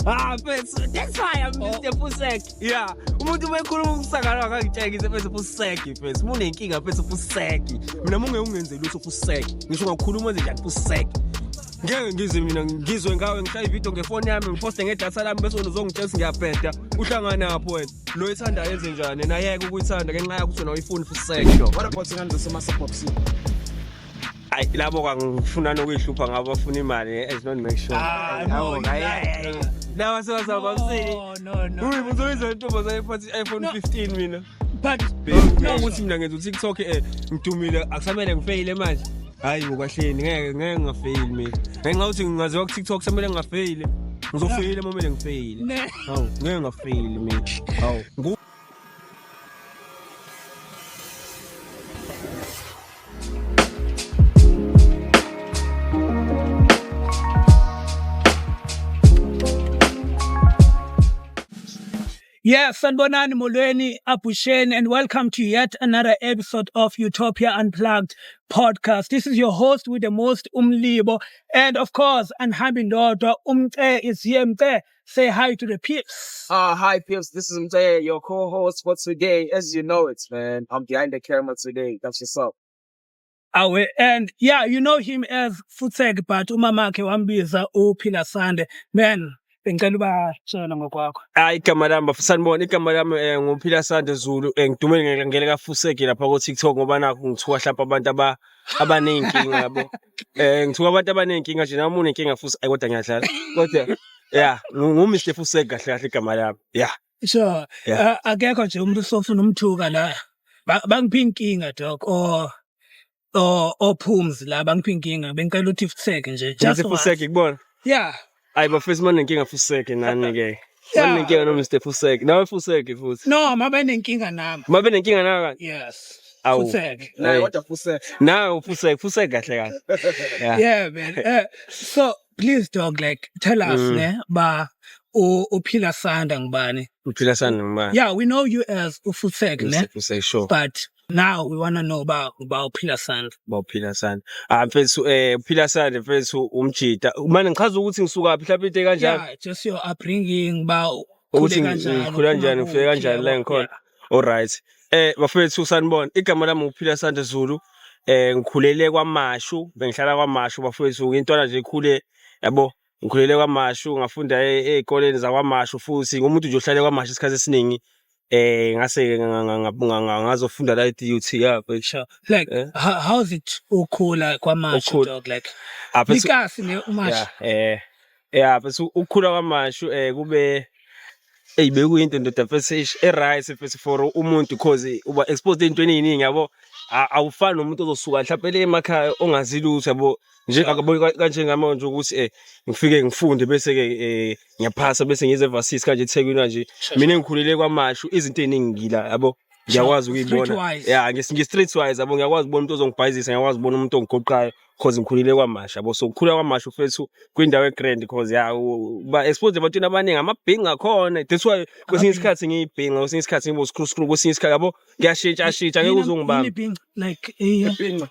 Ah, mfethu, that's why I'm Mr. Fusek. Yeah, umuntu uma ekhuluma ukusakala akangitshengise mfethu Fusek mfethu. Uma unenkinga mfethu Fusek. Mina uma ungeke ungenze lutho Fusek. Ngisho ungakhuluma nje njani Fusek. Ngeke ngize mina ngizwe ngawe ngishaya ivideo ngefoni yami ngiposte ngedatha lami bese wena uzongitshela ukuthi ngiyabheda. Uhlanganapho wena. Lo ethanda yenze njani? Nayeke ukuyithanda ngenxa yakho ukuthi wena uyifuni Fusek. What about ingane zasema-suburbs? Ayi labo kangifuna nokuyihlupha ngabo bafuna imali as not make sure. Ah, no, Yabo, ayi, ayi, ayi. Laba sebasabamseni. No, no, no. Uyi uzoyizwa intombazane iphathe i-iPhone No. 15 mina. But No ukuthi mina ngenza uTikTok ngidumile akusamele ngifeyile manje. Hayi ngokahleni ngeke ngeke ngingafeyili mina. Ngenxa yokuthi ngingaziwa ku TikTok samele ngingafeyile. Ngizofeyila uma kumele ngifeyile. Ne. Hawu ngeke ngingafeyili mina. Hawu ngu Yeah, Sanbonani Molweni Abusheni, and welcome to yet another episode of Utopia Unplugged podcast. This is your host with the most, Umlibo, and of course, Anhambi Ndodwa, Umce is here. Mce, say hi to the peeps. Hi, peeps. This is Mzee, your co-host for today. As you know it, man. I'm behind the camera today. That's what's up. Awe, and yeah, you know him as Futsek, but umamakhe wambiza uPhila Sande. Man, bengicela ubatshela ngokwakho. Hayi igama lami sanibona igama lami nguPhila Sande Zulu ngidume ngele kaFuseki lapha ku TikTok ngoba nakho ngithuka hlampa abantu aba abaneyinkinga yabo. Ngithuka abantu abaneyinkinga nje nami unenkinga futhi ayi kodwa ngiyadlala. Kodwa yeah ngu Mr Fuseki kahle kahle igama lami. Yeah. Sure. Yeah. Akekho nje umuntu osofuna umthuka la. Bangipha inkinga dog or ophumzi la bangipha inkinga bengicela ukuthi futseke nje just Mr once. Fuseki kubona. Yeah. Hayi bafethu manenkinga Fuseki nani ke. Yeah. Manenkinga no Mr Fuseki. Nawe Fuseki futhi. No, mabe nenkinga nami. Mabe nenkinga nawe kanti. Yes. Awu. Futseke. Nah, Hey. what the fuck? Nawe Fuseki Fuseki kahle kahle. Yeah. Yeah, man. So please dog like tell us ne ba uPhila Sanda ngubani. Uphila Sande ngubani? Yeah, we know you as uFutseke ne. Mr Fuseki sure. But now we want to know about uPhila Sanda. Bawuphila Sande. Ah mfethu uphila Sande mfethu umjita. Manje ngichaza ukuthi ngisuka phi mhlawumbe into kanjani. Yeah, just your upbringing ba Ukuthi ukhule kanjani, ngikhula kanjani, uphuma ngifike kuphi, kanjani la yabo. ngikhona. Yeah. Alright. Bafethu sanibona. Igama lami uPhila Sande Zulu. Ngikhulele kwaMashu, bengihlala kwaMashu bafethu. Ngintwana nje ikhule yabo. Ngikhulele kwaMashu, ngafunda ey'koleni zakwaMashu futhi ngumuntu nje ohlale kwaMashu isikhathi esiningi. Ngase ngazofunda la e-DUT ya mfethu. Sure. Like how's it ukhula kwaMashu Ukukhula. dog like Ah, mfethu, likasi ne uMashu. Yeah, yeah, mfethu ukukhula kwaMashu kube eyi bekuyinto ndoda mfethu eish, e-right mfethu for umuntu cause uba exposed ey'ntweni ey'ningi yabo. Awufani nomuntu ozosuka mhlawumbe le emakhaya ongazi lutho yabo. Nje akabo kanjengami nje ukuthi ngifike ngifunde bese ke ngiyaphasa bese ngize evarsity kanje eThekwini kanje. Mina ngikhulele kwaMashu izinto ey'ningi ngila yabo. Ngiyakwazi ukuyibona. Streetwise. Yeah, ngi-streetwise yabo, ngiyakwazi ukubona umuntu ozongibhayizisa, ngiyakwazi ukubona umuntu ongigoqayo cause ngikhulele kwaMashu yabo. So ukukhula kwaMashu mfethu kwindawo e-grand cause yeah uba exposed ebantwini abaningi, amabhinca akhona. That's why kwesinye isikhathi ngiyibhinca, kwesinye isikhathi ngibe uskru skru, kwesinye isikhathi yabo ngiyashintsha shintsha ngeke uze ungibambe. Yini ibhinca? Like Ibhinca.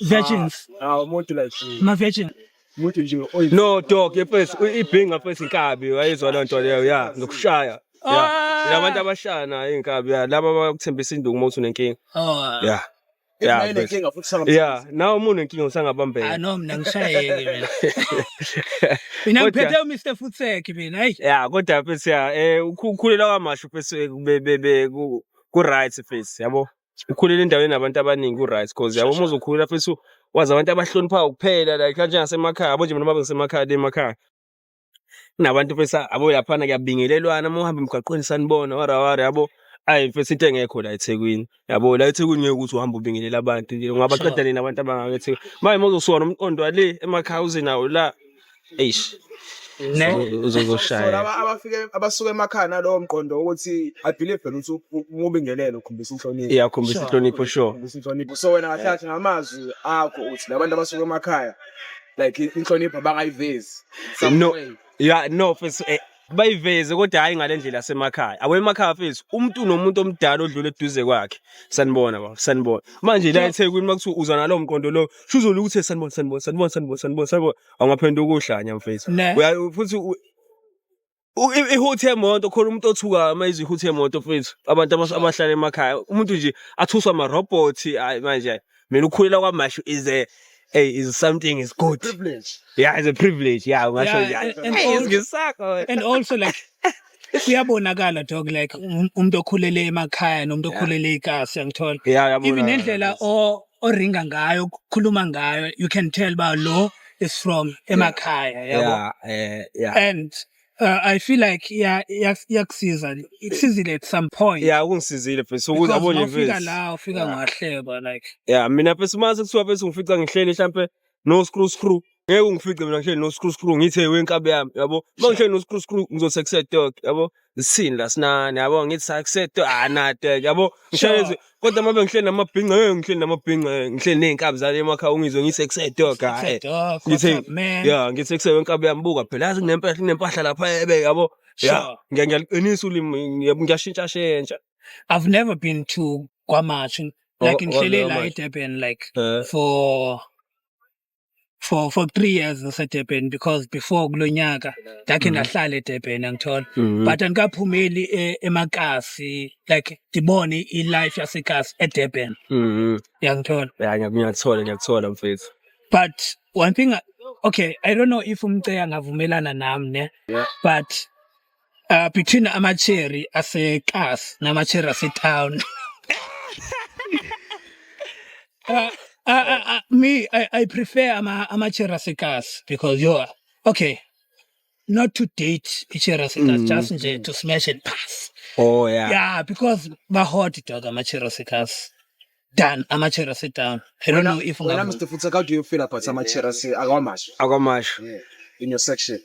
virgins. Ah, umuntu like Ma virgin. umuntu nje oyi No dog, mfethu ibhinca mfethu inkabi, wayizwa leyo nto leyo yeah, ngokushaya. Yeah. Ah. Labantu abashaya nayo inkabi yeah, laba abakuthembisa induku uma uthi unenkinga. Oh. Yeah. If Yeah, nayo mfethu. inenkinga futhi usangam- Yeah, nawe uma unenkinga usangabambeka. Ah no, mina ngishayeke mina. Mina Kodwa- ngiphethe uMr Futsek mina. Hey. Yeah, kodwa mfethu ya ukukhulela kwaMashu mfethu be be be ku right mfethu yabo. Ukhulela endaweni nabantu abaningi ku right cause yabo uma uzokhulela mfethu wazi abantu abahloniphayo kuphela like kanje ngasemakhaya yabo nje mina uma ngisemakhaya le emakhaya. Kunabantu mfethu abo laphana kuyabingelelwana uma uhamba emgwaqweni sanibona wara wara yabo. Ayi mfethu into engekho la eThekwini. Yabo la eThekwini ngeke ukuthi uhambe ubingelela abantu nje ungabaqeda nini abantu abangaka eThekwini. Manje uma uzosuka nomqondo wale emakhaya uze nawo la eish. Ne. Uzozoshaya. So laba abafike abasuka emakhaya nalowo mqondo ukuthi I believe phela ukuthi uma ubingelele ukhombisa inhlonipho. Yeah, ukhombisa inhlonipho sure. Ukhombisa inhlonipho. So wena kahle kahle ngamazwi akho uthi labantu abasuka emakhaya like inhlonipho abangayivezi. Some No. way. Yeah, no mfethu bayiveze kodwa hayi ngale ndlela yasemakhaya. Awu emakhaya mfethu umuntu nomuntu omdala odlula eduze kwakhe. Sanibona baba, sanibona. Manje la eThekwini makuthiwa uza nalowo mqondo lo, shuzola ukuthi sanibona sanibona sanibona sanibona sanibona sanibona. Awungaphenduka uhlanya mfethu. Ne. Uya futhi Ihuthi yemoto khona umuntu othukayo uma ezwa ihuthi yemoto mfethu. Abantu abahlala emakhaya umuntu nje athuswa amarobhothi hayi manje mina ukukhulela kwaMashu is a hey is something is good. Privilege. Yeah, it's a privilege. Yeah, ungasho Yeah, njalo. and Hey, ngisakho. And also like kuyabonakala dog like umuntu okhulele emakhaya nomuntu okhulele ikasi yangithola. Yeah, yabona. Even nendlela oringa ngayo, ukukhuluma ngayo, you can tell ba lo is from emakhaya yabo. Yeah. And I feel like yeah, iyakusiza, ikusizile at some point. Yeah, kungisizile mfethu ukuthi Because yabo nje mawufika mfethu. la ufika ngahleba like Yeah, mina mfethu mase kuthiwa mfethu ngifica ngihleli mhlampe no screw screw. Ngeke ungifice mina ngihleli no screw screw ngithi hey wenkabi yami yabo. Uma ngihleli no screw screw ngizothi kuse dog yabo. Sithini la sinani yabo ngithi sakuse dog ah na dog yabo. Ngihleli kodwa uma ngihleli namabhinca hey ngihleli namabhinca ngihleli nezinkabi zale emakhaya ungizwe ngithi kuse dog hayi. Dog, what's Ngithi up man? yeah ngithi kuse wenkabi yami buka phela yazi kunempahla lapha ebe yabo. Yeah, ngiyaliqinisa ulimi ngiyashintsha shintsha. I've never been to KwaMashu. Like ngihlele la KwaMashu. eDurban like for 3 years ngiseDurban because before kulonyaka ndakhe ndahlala eDurban angithola. But andikaphumeli emakasi like ndibone i-life yasekasi eDurban. Yangithola. Yeah, ngiyakuthola mfethu. But one thing okay, I don't know if umceya angavumelana nami ne. Yeah. But between amacheri asekasi namacheri asetown. Me, I prefer amacheri asekasi because you're okay. Not to date icheri asekasi, just nje to smash and pass. Oh yeah. Yeah, because ba hot dog amacheri asekasi than amacheri asetown. I don't know if Wena Mr. Futsek, how do you feel about amacheri akwaMashu? AkwaMashu. Yeah. In your section.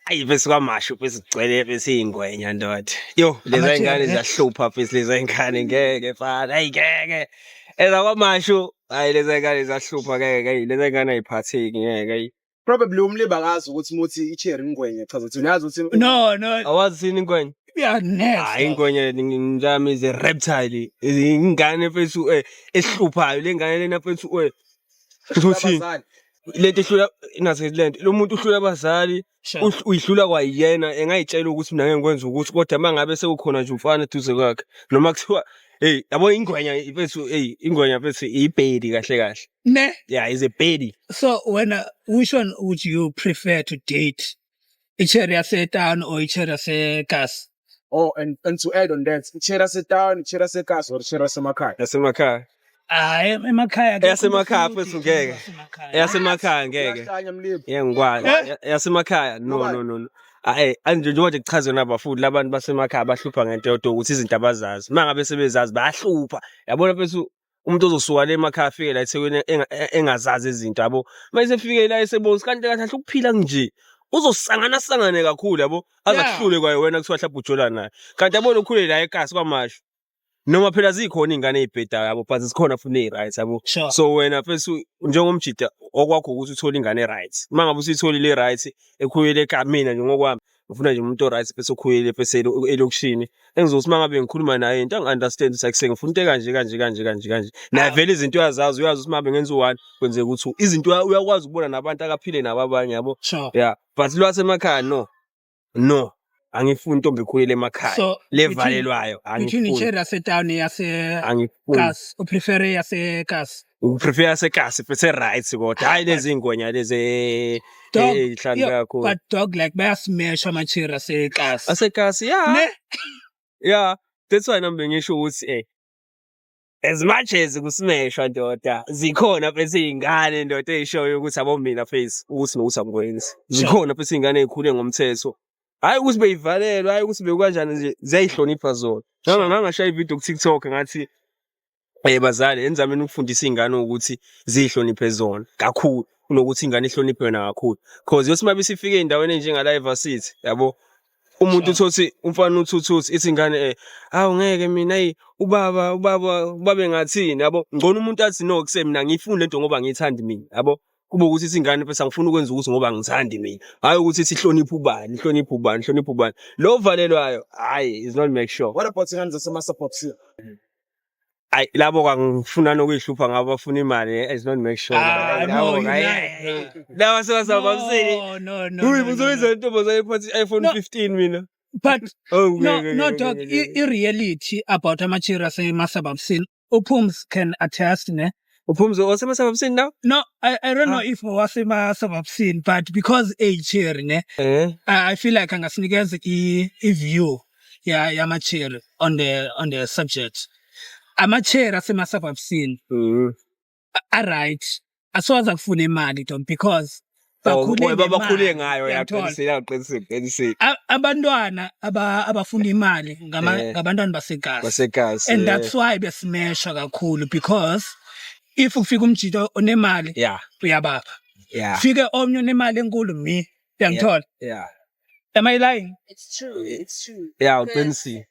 Ayi bese kwaMashu bese kugcwele bese ingwenya ndoda. Yo, lezi Amacheri, ngane eh? ziyahlupha bese lezi ngane ngeke fana. Ayi ngeke. Eza kwaMashu, hayi lezi ngane ziyahlupha ngeke, ayi lezi ngane ayiphatheki ngeke. Ayi. Probably umliba akazi ukuthi muthi icherry ingwenya chaza ukuthi uyazi ukuthi No. Awazi yini ingwenya? Yeah, next. Hayi ingwenya njami is a reptile. Ingane mfethu esihluphayo lengane lena mfethu uzothini? abazali. Lento ehlula nathi lento lo muntu uhlula abazali uyihlula kwayena engayitshela ukuthi mina ngeke ngikwenze ukuthi kodwa mangabe sekukhona nje umfana eduze kwakhe noma kuthiwa hey yabo ingwenya mfethu hey ingwenya mfethu ibhedi kahle kahle. Ne? Yeah, is a baddie. So when which one would you prefer to date? Icherry yasetown or icherry yasekasi? Oh, and to add on that, icherry yasetown, icherry yasekasi or icherry yasemakhaya. Yasemakhaya. Hayi emakhaya akekho Eyasemakhaya umuntu mfethu ofuna ngeke. eyasemakhaya. Eyasemakhaya ngeke. Uyahlanya mlibo. Yeah ngikwazi. Eh? Eyasemakhaya no Ngoba- no no. no. Hayi anje njengoba nje kuchazwe nabafundi labantu basemakhaya bahlupha ngento yodwa ukuthi izinto abazazi. Mangabe sebezazi bayahlupha. Yabona mfethu umuntu ozosuka le emakhaya afike la eThekwini engazazi izinto yabo. Mase efike la esebona kanti kahle kahle ukuphila nje. Uzosangana sangane kakhulu yabo. Aze akuhlule kwaye wena kuthiwa mhlawumbe ujola naye. Kanti yabona ukhule la ekasi kwaMashu. Noma phela zikhona iy'ngane ey'bhedayo yabo but zikhona futhi ney'right yabo. So wena mfethu njengomjida okwakho ukuthi uthole ingane e-right. Uma ngabe usuyitholile i-right ekhulele ekhaya mina nje ngokwami ngifuna nje umuntu o-right bese okhulele bese elokishini. Engizothi uma ngabe ngikhuluma naye into angi-understand ukuthi akuse ngifuna into ekanje kanje kanje kanje kanje. Naye vele izinto uyazazi uyazi ukuthi uma ngabe ngenza u-one kwenzeka u-two. Izinto uyakwazi ukubona nabantu akaphile nabo abanye yabo. Yeah, but lwasemakhaya no. No. Angifuni intombi ekhulele emakhaya. So Levalelwayo between angifuni. icherry yasetown neyasekasi, Angifuni. uprefer yasekasi? Uprefer yasekasi futhi right kodwa hayi lezi ingwenya lezi Dog, ey'hlanu yo, kakhulu. but dog like bayasmash amacheri asekasi. Asekasi yeah. Ne? Yeah, that's why nami bengisho ukuthi as much as kusmeshwa ndoda zikhona futhi iy'ngane ndoda ey'shoyo ukuthi abo mina face ukuthi nokuthi angikwenzi. Zikhona futhi iy'ngane ey'khule ngomthetho. Hhayi ukuthi beyivalelwe, hhayi ukuthi bekukanjani nje ziyayihlonipha zona. Ngangashaya ividiyo ku-TikTok ngathi bazali enizameni ukufundisa iy'ngane ukuthi ziyihloniphe zona kakhulu kunokuthi ingane ihloniphe wena kakhulu. Cause yothi uma isifike ey'ndaweni ey'njengala e-varsity yabo umuntu utholukuthi umfana uthuthuthi ithi ingane hawu ngeke mina eyi ubaba engathini yabo. Ngcono umuntu athi no kuse mina angiyifuni lento ngoba angiyithandi mina yabo. Kube ukuthi ithi ingane mfethu angifuni ukwenza ukuthi ngoba angithandi mina. Hhayi ukuthi ithi hlonipha ubani, hlonipha ubani, hlonipha ubani. Lo ovalelwayo hhayi is not make sure. What about ingane zasema-suburbs? Ayi, labo kangifuna nokuyihlupha ngabo, bafuna imali, is not make sure. Ah, no, you lie. Laba sebasababisini. No. Uyi, No, no, uzoyenza no. intombazane iphathe i-iPhone No. 15 mina. But Oh, no, ngeke, no, ngeke, dog, ngeke, ngeke. I-reality about amacheri asemasababsini, uPhums can attest, ne? Uphumzo osemasababisini now? No, I don't know Ah. if wasemasababsini, but because echeri, ne? Eh. I feel like angasinikeza i-view ya yamacheri on the subject. Amacheri asemasababsini a-right, asoze akufuna imali, dog, because Oh, bakhule bakhule ngemali, ngayo. uyangithola? Yaqinisile, yaqinisile, qinisile. Abantwana abafuna imali ngabantwana basekasi. Basekasi. And that's why besimesha kakhulu, because if ufika umjito onemali, uyabapha. Fike omnye onemali enkulu, mi, uyangithola? Yeah. Am I lying? It's true. It's true. Yeah, Because, uqinisile.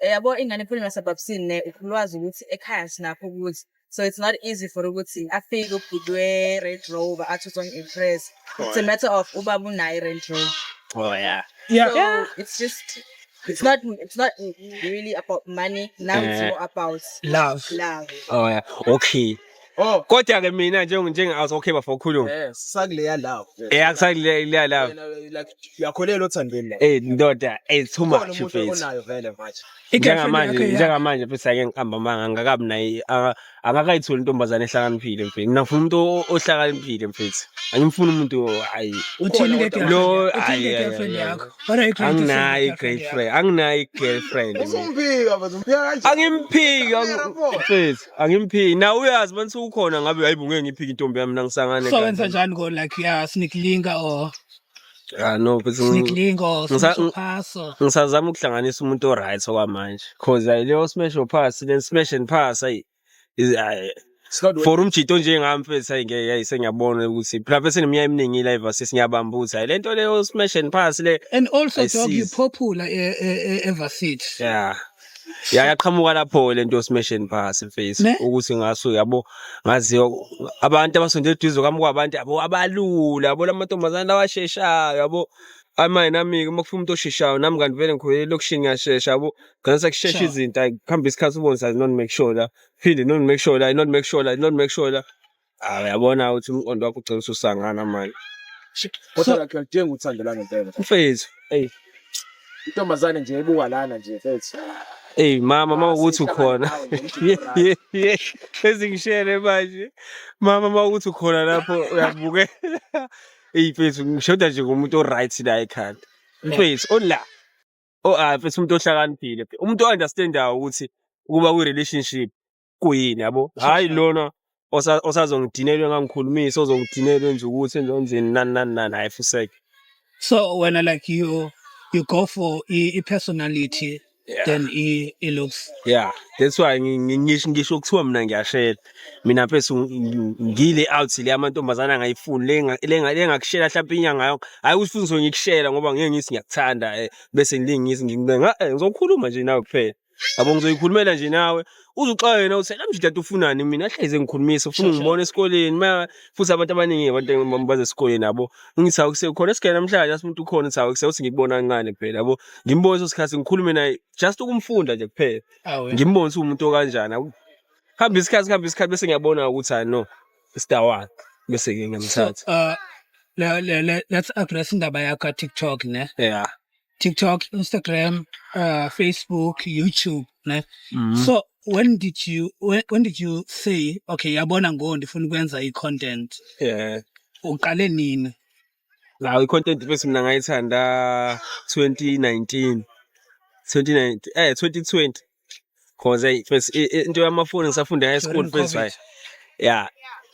Yabo, ingane ekhuluma emasababsini, ne, ulwazi ukuthi ekhaya sinakho ukuthi, so it's not easy for ukuthi afike ubhuti we-Range Rover athi uzongi-impress. It's a matter of ubaba unayo i-Range Rover. Oh yeah. So it's just it's not really about money. Now it's more about Love. love. Oh yeah. Okay. Oh. Kodwa ke mina njenge okay bafo, khuluma. Sakuleya love. Akusakule la. Wena, like, uyakholelwa othandweni la? Eh, ndoda, too Khona much, umuntu mfethu. onayo vele manje? I-girlfriend Njengamanje, yakho, yeah. njengamanje mfethu, ake ngiqamba amanga, angakabi naye, akakayitholi intombazane ehlakaniphile, mfethu. Mina ngifuna umuntu ohlakaniphile, mfethu. Angimfuni umuntu, ayi. Uthini Ukhona nge-girlfriend Lo yakho? Uthini ayi, ayi, nge-girlfriend ayi, yakho? What are you trying to say Anginayo nge-girlfriend yakho? i-girlfriend, anginayo i-girlfriend mina. Uzumphika mfethu, umphika kanjani? Angimphiki. Kamera mfo. Mfethu, angimphiki. Na uyazi manje ukhona ngabe, hayibo, ngeke ngiphike intombi yami nangisangane. So wenza njani ko, like, yeah, sneak linka or Ah, no, mfethu. sneak link or smash or pass or Ngisazama ukuhlanganisa umuntu o-right okwamanje, cause ayi, leyo smash or pass, then smash and pass, ayi ayi. It's not For umjito onjengami, mfethu, ayi, ngeke, ayi, sengiyabona ukuthi phela mfethu seneminyaka eminingi la evasi, singiyabamba ukuthi hayi, lento leyo smash and pass le. And also, dog, you Ayisizi. popular evarsity. Yeah, yaqhamuka lapho lento smash and pass, mfethu. Ne? Ukuthi ngasuke, yabo, ngaziwa abantu abasondele eduze kwami, kwabantu, yabo, abalula, yabo, lamantombazane lawasheshayo, yabo. Amaye, nami-ke uma kufika umuntu osheshayo, nami kanti vele ngikhulele elokishini, ngiyashesha, yabo, gcina sekushesha izinto. Ayi, kuhamba isikhathi, ubone sazi not make sure la, phinde not make sure la, not make sure la, not make sure la. Ah, uyabona ukuthi umqondo wakho ugcina ususangana manje. Kodwa like, uyaludinga uthando langempela. Mfethu, eyi. Intombazane nje ebuka lana nje, mfethu. Eyi mama, uma ukuthi Sihlangane ukhona. nawe nje, umjito right. Ezingishele manje. Mama, uma ukuthi ukhona lapho uyabukela. Eyi mfethu, ngishoda nje ngomuntu o-right la ekhanda. Mfethu, ola. Oh, ah, mfethu, umuntu ohlakaniphile. Umuntu o-understandayo ukuthi ukuba kwi-relationship kuyini, yabo. Hhayi lona osazongidinelwe engangikhulumisi, ozongidinelwe enze ukuthi enzeni, nani nani nani, hhayi fuseke. So when like you go for i-personality then i-looks. Yeah, that's why ngisho kuthiwa mina ngiyashela. Mina mfethu, ngile out le amantombazane angayifuni le engakushela mhlawumbe inyanga yonke. Hhayi ukuthi futhi ngizongikushela ngoba ngeke ngithi ngiyakuthanda, bese ngilingise ngikuncenga, ngizokhuluma nje nawe kuphela. Yabo, ngizoyikhulumela nje nawe. Uze uxake wena uthi la mjita ufunani mina, ahleze ngikhulumisa, ufuna ungibona esikoleni ma futhi abantu abaningi, abantu bazesikoleni, yabo. Ngithi awukusekhona esigele namhlanje, athi umuntu ukhona, uthi awukuse, uthi ngikubona kancane phela, yabo. Ngimbone leso sikhathi ngikhulume naye just ukumfunda nje kuphela. Awe. Ngimbone ukuthi umuntu okanjani. Hamba isikhathi, hamba isikhathi, bese ngiyabona ukuthi hayi, no, star one, bese ke So ngiyamthatha. Let's address indaba yakho TikTok, ne? Yeah. TikTok, Instagram, Facebook, YouTube, ne? So when did you say, okay, yabona ngo ndifuna ukwenza i-content? Yeah. Uqale nini? La i-content bese mina ngayithanda 2019, 2019, 2020, cause hey first into yamafoni ngisafunda high school. During First COVID. Hayi, yeah,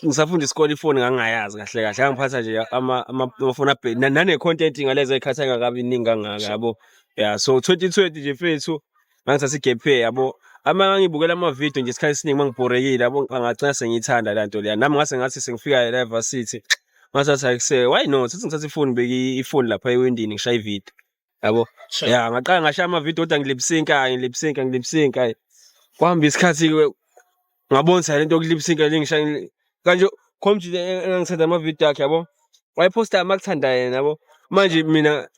ngisafunda isikole, ifoni ngangingayazi kahle kahle, ngangiphatha nje amafoni nane content ngalezo ey'khathi engakabi iningi kangaka, yabo. Yeah, so 2020 nje mfethu ngangithatha i-gap year, yabo, ama ngangibukela amavidiyo nje isikhathi esiningi mangibhorekile, yabo, ngagcina sengiyithanda le nto leya. Nami ngase ngathi sengifika la e-varsity, ngathi akuse, why not, uthi ngithathe ifoni, ngibeke ifoni lapha ewindini, ngishaye ividiyo, yabo. Ya, ngaqala ngashaya amavidiyo kodwa ngilip-sync-a, ngilip-sync-a, ngilip-sync-a. Kwahamba isikhathi-ke, ngabona ukuthi hhayi, lento yokulip-sync-a le ngishaya kanje khona engangithanda amavidiyo akhe, yabo, wayephosta makuthanda yena, yabo. Manje mina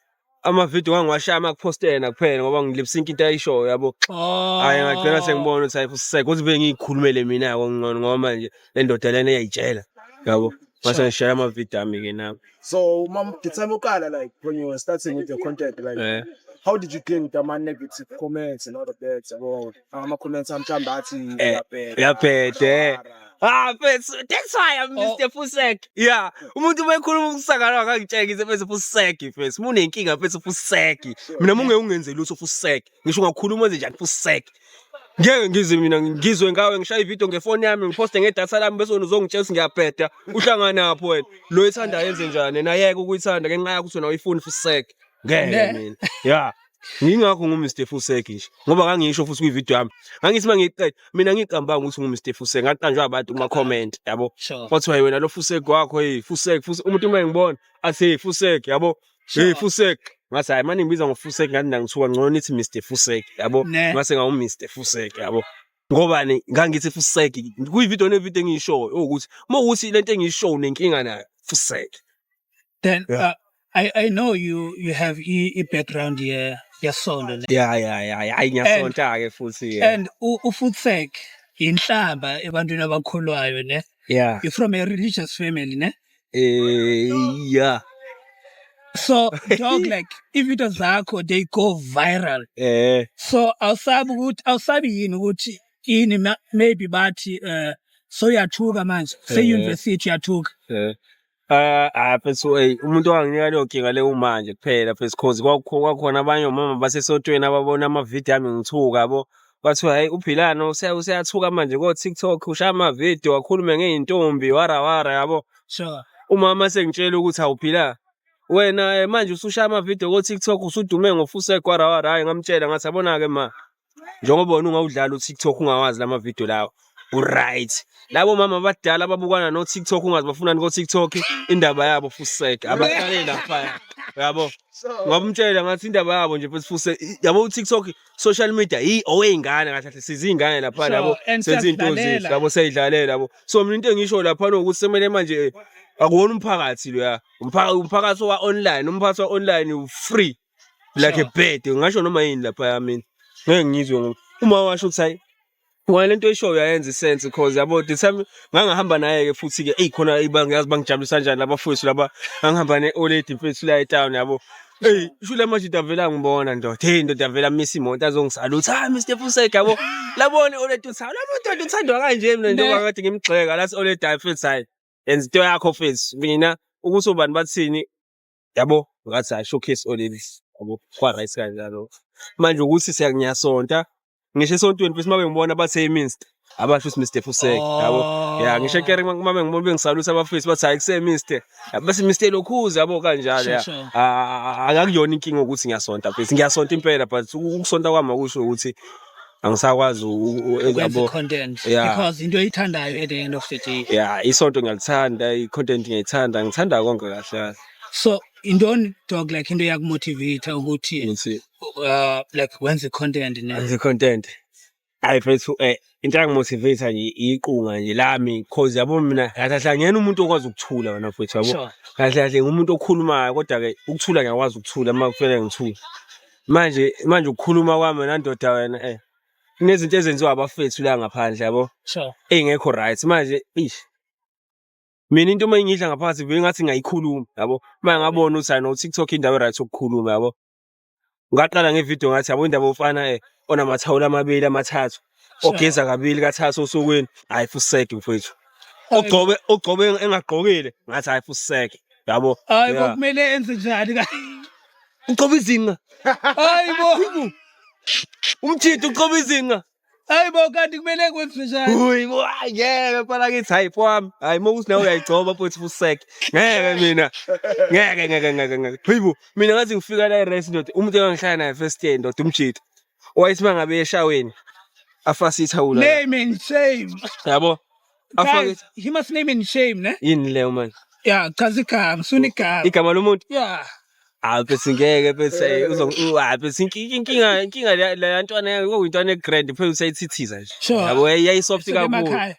Amavidiyo ngangiwashaya uma kuphoste yena kuphela ngoba ngilip-sync into ayishoyo yabo. Oh. Hhayi ngagcina sengibona ukuthi hayi fusek ukuthi bengiyikhulumele mina kongcono ngoba manje le ndoda lena iyayitshela yabo. Mase ngishaya amavidiyo ami-ke nami. So mom, the time uqala, like when you were starting with your content, like Eh. how did you deal with ama negative comments and all of that? Yabo, ama comments mhlawumbe athi uyabheda. Uyabheda, eh. Ah, mfethu, that's why I'm Oh. Mr. Fusek. Yeah, umuntu uma ekhuluma ukusakala akangitsheki mfethu Fusek mfethu. Uma unenkinga mfethu Fusek. Mina uma ungeke ungenze lutho Fusek. Ngisho ungakhuluma wenze njani Fusek. Ngeke ngize mina ngizwe ngawe ngishaya ividiyo ngefoni yami ngiphoste ngedatha lami bese wena uzongitshela ukuthi ngiyabheda. Uhlanganaphi wena? Lo ethanda yenze njani? Nayeke ukuyithanda ngenxa yakho ukuthi wena awuyifuni Fusek. Ngeke Ne. mina. Yeah. Ngingakho ngu-Mr Fusek nje ngoba ngangisho futhi kwividiyo yami ngangithi uma ngiyiqeda mina ngiqambanga ukuthi ngu-Mr Fusek ngaqanjwa abantu kuma-comment yabo. Kwathiwa wena lo Fusek wakho, hey Fusek Fusek, umuntu uma engibona athi hey Fusek yabo, hey Fusek, ngathi hayi manje ngibiza ngoFusek ngathi nangithuka ngcono nithi Mr Fusek yabo. Ne. Ngase ngawu Mr Fusek yabo, ngobani ngangithi Fusek kuyividiyo nevidiyo engiyishoyo ukuthi uma ukuthi lento engiyishoyo unenkinga nayo Fusek. Then Yeah. I know you have i background ye yesonto ne. Ya, hayi ngiyasonta-ke futhi. And ufutsek inhlamba ebantwini abakholwayo ne. You're from a religious family ne. Yeah. So dog, like ividiyo zakho, they go viral. So awusabi ukuthi awusabi yini ukuthi ini maybe bathi soyathuka manje se-university uyathuka? Ah, mfethu, ey umuntu owanginika leyo nkinga leyo manje kuphela mfethu, cause kwakukhona abanye omama basesontweni ababona amavidiyo ami ngithuka yabo. Kwathiwa hayi uPhilani useyathuka manje ko-TikTok ushaya amavidiyo akhulume ngey'ntombi wara wara yabo. Umama sengitshela ukuthi awuphila wena manje usushaya amavidiyo ko-TikTok usudume ngoFusek wara wara. Hhayi ngamtshela ngathi yabona-ke ma, njengoba wena ungawudlali u-TikTok ungawazi la mavidiyo lawa u-right. Labo mama abadala ababukana no-TikTok ungazi bafunani ko-TikTok, indaba yabo Fusek abahlale laphaya yabo. Ngamtshela ngathi indaba yabo nje futhi Fusek yabo u-TikTok social media yi owey'ngane kahle kahle sizingane laphana yabo, And senza iy'nto zethu siyazidlalela. yabo, siyayidlalela yabo. So mina into engisho laphana ukuthi semele manje akuwona umphakathi loya, umphakathi wa-online, umphakathi wa-online u-free like a bird, ngisho noma yini laphaya mina ngeke ngizwe ngoba uma washo ukuthi hayi wena lento oyishoyo uyayenza isense, cause yabo the time ngangihamba naye-ke futhi-ke eyi khona ngiyazi bangijabulisa kanjani labafowethu laba, ngangihamba ne-oledi mfethu la etown yabo. Eyi shule manje avela angibona ndoda, hey ndoda avela amisa imoto azongisalutha, hayi Mr Fusek yabo. Labona i-oledi uthi hawu la muntu uthandwa kanje mina njengoba kade ngimgxeka lathi oledi hayi mfethu hayi yenza into yakho mfethu mina ukuthi obani bathini yabo, ngathi hayi showcase oledi yabo kwa-right kanjalo. Manje ukuthi siyangiyasonta ngisho esontweni futhi uma bengibona bathi hey Mister, abasho ukuthi Mr Fusek yabo. Ya ngisho ekereke uma bengibona bengisalutha abafethu bathi hayi kuse Mister, bese Mister Lokhuza yabo kanjalo ya. Akakuyona inkinga ukuthi ngiyasonta mfethu, ngiyasonta impela but ukusonta kwami akusho ukuthi angisakwazi ukwenza yabo. Content because into oyithandayo at the end of the day. Yeah, isonto ngiyalithanda, i-content ngiyayithanda, ngithanda konke kahle kahle. So intoni dog, like into yakumotivate ukuthi Ngithi like wenze content ne? Enze content. Hayi mfethu, into yangimotivate nje iqunga nje lami, cause yabo mina kahle kahle angiyena umuntu okwazi ukuthula wena mfethu yabo. Kahle kahle ngumuntu okhulumayo kodwa ke ukuthula ngiyakwazi ukuthula uma kufanele ngithule. Manje ukukhuluma kwami wena ndoda wena kunezinto ezenziwa abafethu la ngaphandle yabo. Ey'ngekho right manje ish. Mina into uma ngidla ngaphakathi vele ngathi ngayikhuluma yabo. Uma ngabona ukuthi hayi no TikTok indawo right yokukhuluma yabo. Ngaqala ngevidiyo ngathi yabo indaba ofana onamathawula amabili amathathu ogeza kabili kathathu osukwini, hayi fusek mfethu. Ogcobe engagqokile ngathi hayi fusek yabo. Hayi bo, kumele enze njani ka? Ugcoba izinqa. Hayi bo. Umjidi ugcoba izinqa. Hayi bo, kanti kumele kwenze njani? Uyi bo, hayi ngeke mfana kithi hayi fowami. Hayi uma ukuthi nawe uyayigcoba futhi fusek. Ngeke mina. Ngeke ngeke ngeke ngeke. Hayibo, mina ngathi ngifika la e-rest ndoda, umuntu engangihlala naye first year ndoda umjidi. Wayethi mangabe eshaweni afase ithawula. Name and shame. Yabo. Afake Guys, he must name and shame ne? Yini leyo manje? Yeah, chaza igama, suna igama. Igama lomuntu? Yeah. Ah bese ngeke bese uzo ah bese inkinga le ntwana kwakuyintwana egrand phela usayithithiza nje. Yabo yayisoft Suke kakhulu. emakhaya.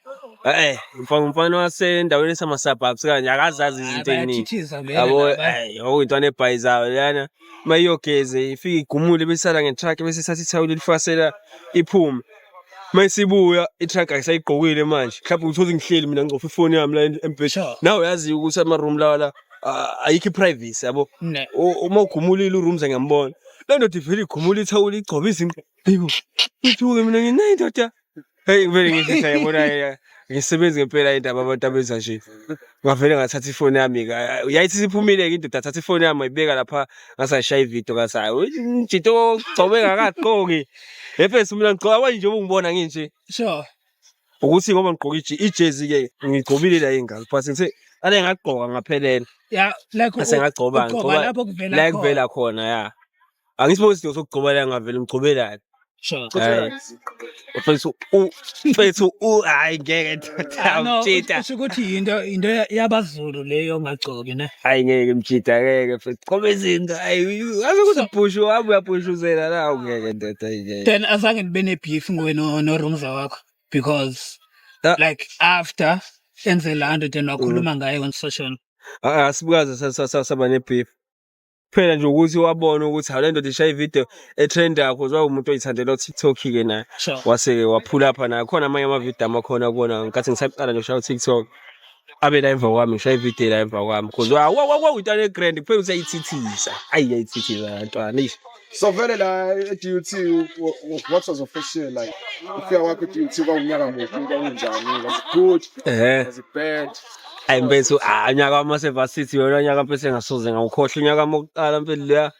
Umfana wasendaweni esama-suburbs kanje akazazi izinto ey'ningi. Bayathithiza vele Yabo, laba. okuyintwana ebhayizayo leyana. Uma iyogeze ifike igumule bese isala nge-truck bese ithatha ithawula ilifasela iphume. Uma isibuya i-truck ayisayigqokile manje. Mhlawumbe uthole ngihleli mina ngcofa ifoni yami la embhedeni. Nawe uyazi ukuthi ama-room lawa la ayikho i-privacy yabo. Ne. Uma ugumulile uRoomza ngiyambona. Le ndoda ivele igumule ithawula igcobe izinqa. Hayibo. Ngithuke mina ngithi ndoda. Hey ngivele ngithi yabona ngisebenzi ngempela indaba abantu abenza nje. Ngavele ngathatha ifoni yami ke. Yayithi isiphumile ke indoda thatha ifoni yami ngayibeka lapha ngasayishaya ividiyo ngathi hayi umjito ogcobe ngakagqoki. Efesi mina ngigcoka manje njengoba ungibona nginje. Ukuthi ngoba ngigqoke ijezi ke ngigcobile la ingalo but ngithe ale ngagqoka ngaphelela. Yeah, like Ngase ngagcoba ugcoba ngigcoba lapho kuvela la kuvela khona ya. Angisiboni isidingo sokugcoba la ngavele ngigcobe la. Hayi. Mfethu mfethu hayi ngeke ndoda Ah, no, mjita. usho ukuthi into yabaZulu leyo ongagcoki ne. Hayi ngeke mjita ngeke mfethu. Gcoba izinto hayi ngaze kuthi bhushu wami uyabhushuzela la ngeke ndoda hayi ngeke. Then azange nibe ne-beef nguwe no-Roomza wakho because Ah. like after enze laa nto then wakhuluma ngaye on social. Ah, asibukaze saba ne-beef. Kuphela nje ukuthi wabona ukuthi hawu le ndoda ishaya ividiyo etrendayo cause wawumuntu oyithandela u-TikTok-ke naye. Wase-ke waphula apha naye. Khona amanye amavidiyo amakhona kuwona ngenkathi ngisaqala nje ukushaya u-TikTok. Abe la emva kwami ngishaya ividiyo la emva kwami cause wawuyintwana e-grand kuphela ukuthi yayithithisa. Ayi yayithithisa la ntwana eish. So vele la e-DUT what was your first year like? Ufika kwakho e-DUT kwawunyaka muphi kwakunjani? Was it good? Was it bad? Hayi mfethu, ah unyaka wami wase-varsity yona unyaka mfethu engasoze ngawukhohlwa unyaka wami wokuqala mfethu leya.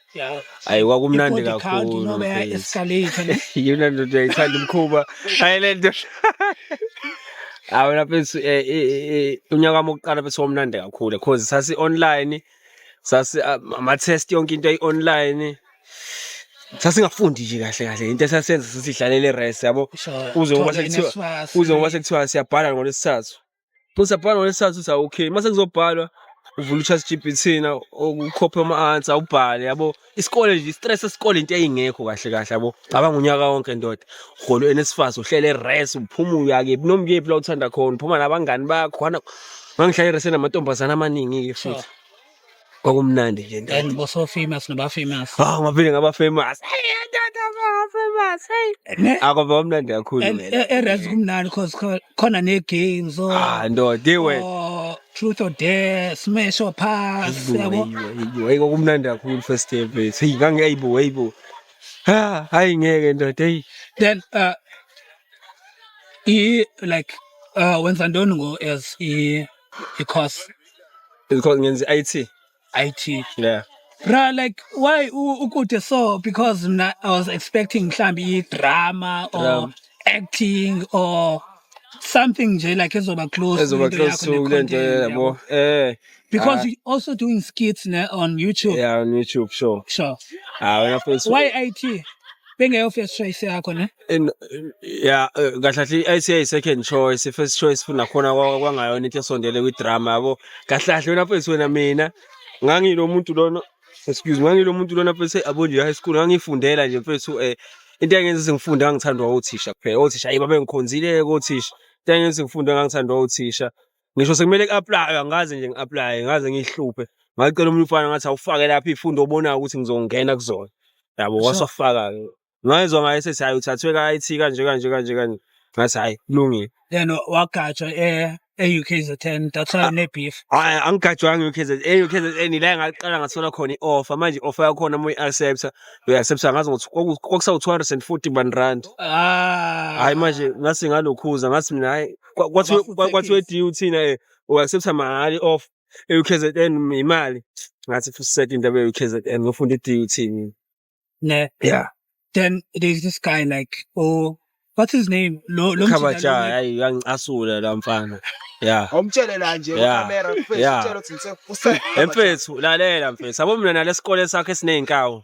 Hayi kwakumnandi I-body count kakhulu inoba mfethu. ya-escalate ne. Yona ndoda uyayithanda umkhuba. Hayi le nto. Hayi wena mfethu unyaka wami wokuqala mfethu wawumnandi kakhulu cause sasi online sasi ama-test yonke into ayi-online. Sasingafundi nje kahle kahle into esasenza sasidlalela i-res yabo. Uze ngoba Thole sekuthiwa NSFAS, uze ngoba sekuthiwa siyabhala ngolwesithathu. Usabhala ngolwesithathu uthi okay mase kuzobhalwa uvula u-ChatGPT na ukhophe ama-answer ubhale yabo. Isikole nje i-stress sesikole into eyayingekho kahle kahle yabo. Cabanga unyaka wonke ndoda uhola u-NSFAS uhlele e-res uphuma uya kephi noma kephi la uthanda khona uphuma nabangani bakho khona. Ngangihlala e-res namantombazane amaningi-ke futhi. Kwakumnandi nje ndoda. And boso famous noba famous. Ah ngavele ngaba famous. Hey ndoda ngaba famous. Hey. Ne? Akwaba kwamnandi kakhulu And mina. e-res kumnandi cause khona nee-games or Ah ndoda iwe. or truth or dare, smash or pass, yabo. Hayi kwakumnandi kakhulu first day mfethu. Hey ngangiyayibo hayibo. Ha hayi ngeke ndoda hey. Then i like wenza ntoni ngo as i course? Because ngenza i-IT. IT. Yeah. Bra, like why ukude so? Because mna I was expecting mhlambi i-drama or Drama. acting or something nje like ezoba close Ezoba kwinto close yakho to le nto ne-content, yabo. Eh. Because you also doing skits ne on YouTube. Yeah, on YouTube sure. Sure. Ah wena mfethu. Why IT? Bengeyo first choice yakho ne? Yeah, kahle kahle i-IT ayi second choice, i-first choice futhi nakhona kwangayona into esondele kwi-drama yabo. Kahle kahle wena mfethu wena mina ngangilo muntu lona excuse me ngangilo muntu lona mfethu yabo nje high school ngangifundela nje mfethu into engenza ngifunde ngangithandwa othisha kuphela. Othisha ayi babengikhonzile othisha. Into engenza ngifunde ngangithandwa othisha. Ngisho sekumele ku-apply angaze nje ngi-apply ngaze ngihluphe. Ngacela omunye umfana ngathi awufake lapha iy'fundo obonayo ukuthi ngizongena kuzona. Yabo wasafaka-ke. Ngayizwa ngaye esethi hhayi uthathwe ka-I_T kanje kanje kanje kanje. Ngathi hhayi kulungile. Then wagajwa e-UKZN, that's why ne-beef. Hhayi angigajwanga e-UKZN, e-UKZN ila engaqala ngathola khona i-offer. Manje i-offer yakhona uma uyi-accept-a, uyi-accept-a ngazi ngokuthi kwakusawu-two hundred and forty one rand. Hhayi manje ngase ngalokhuza ngathi mina hhayi kwathiwa e-D_U_T na u-accept-a mahhala i-offer. E-UKZN imali. Ngathi futhi set indaba ye-UKZN ngiyofunda e-D_U_T mina. Ne. Yeah. Then there's this guy like, oh, what's his name? Lo mjita Khabaja, lo- hayi uyangicasula la mfana. Yeah. Awumtshele la nje Yeah. camera mfethu Yeah. utshele ukuthi ngithe use Mfethu lalela mfethu. Yabo mina nalesikole sakhe esineyinkawu.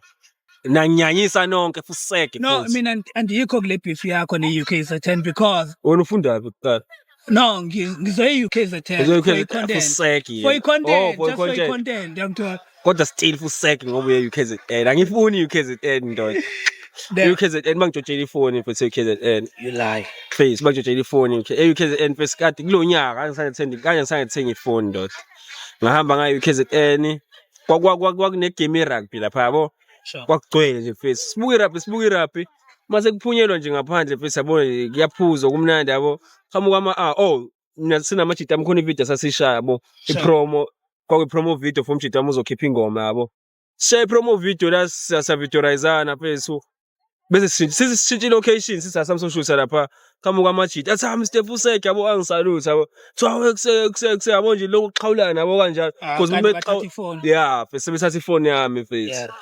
Nanyanyisa nonke fuseke No, futhi. mina andikho kule beef yakho ne-UKZN because Wena ufunda phi kuqala? no, ngizoye UKZN Uzoye for UKZN i-content. fuseke. For i-content, Oh, for just for i-content. i-content, uyangithola. Kodwa still fuseke ngoba uye UKZN. Angifuni UKZN ndoda. E-UKZN bangitshotshela ifoni mfethu e-UKZN. You lie. Face bangitshotshela ifoni e-UKZN mfethu kade kulo nyaka ngisangithenga kanye ngisangithenga ifoni ndoda. Ngahamba ngayo e-UKZN kwakune-game ye-rugby lapha yabo. Kwakugcwele nje mfethu. Sibuka i-rugby, sibuka i-rugby. Mase kuphunyelwa nje ngaphandle mfethu yabo kuyaphuzwa kumnandi yabo. Qhamuka ama ah oh mina sinamajita ami khona ividiyo sasishaya yabo. I-promo kwakuyi-promo video for umjita wami uzokhipha ingoma yabo. Sishaye i-promo video la savideorizana mfethu. Bese sishintshe i-location sithi asamsoshutha lapha. Qhamuka amajita athi ah Mr Fusek yabo angisalute yabo. Kuthiwa kuse kuse kuse yabo nje lokhu kuxhawulana yabo kanjalo. Ah, Because kanti uma bathatha ifoni. yeah, mfethu sebethatha ifoni yami mfethu.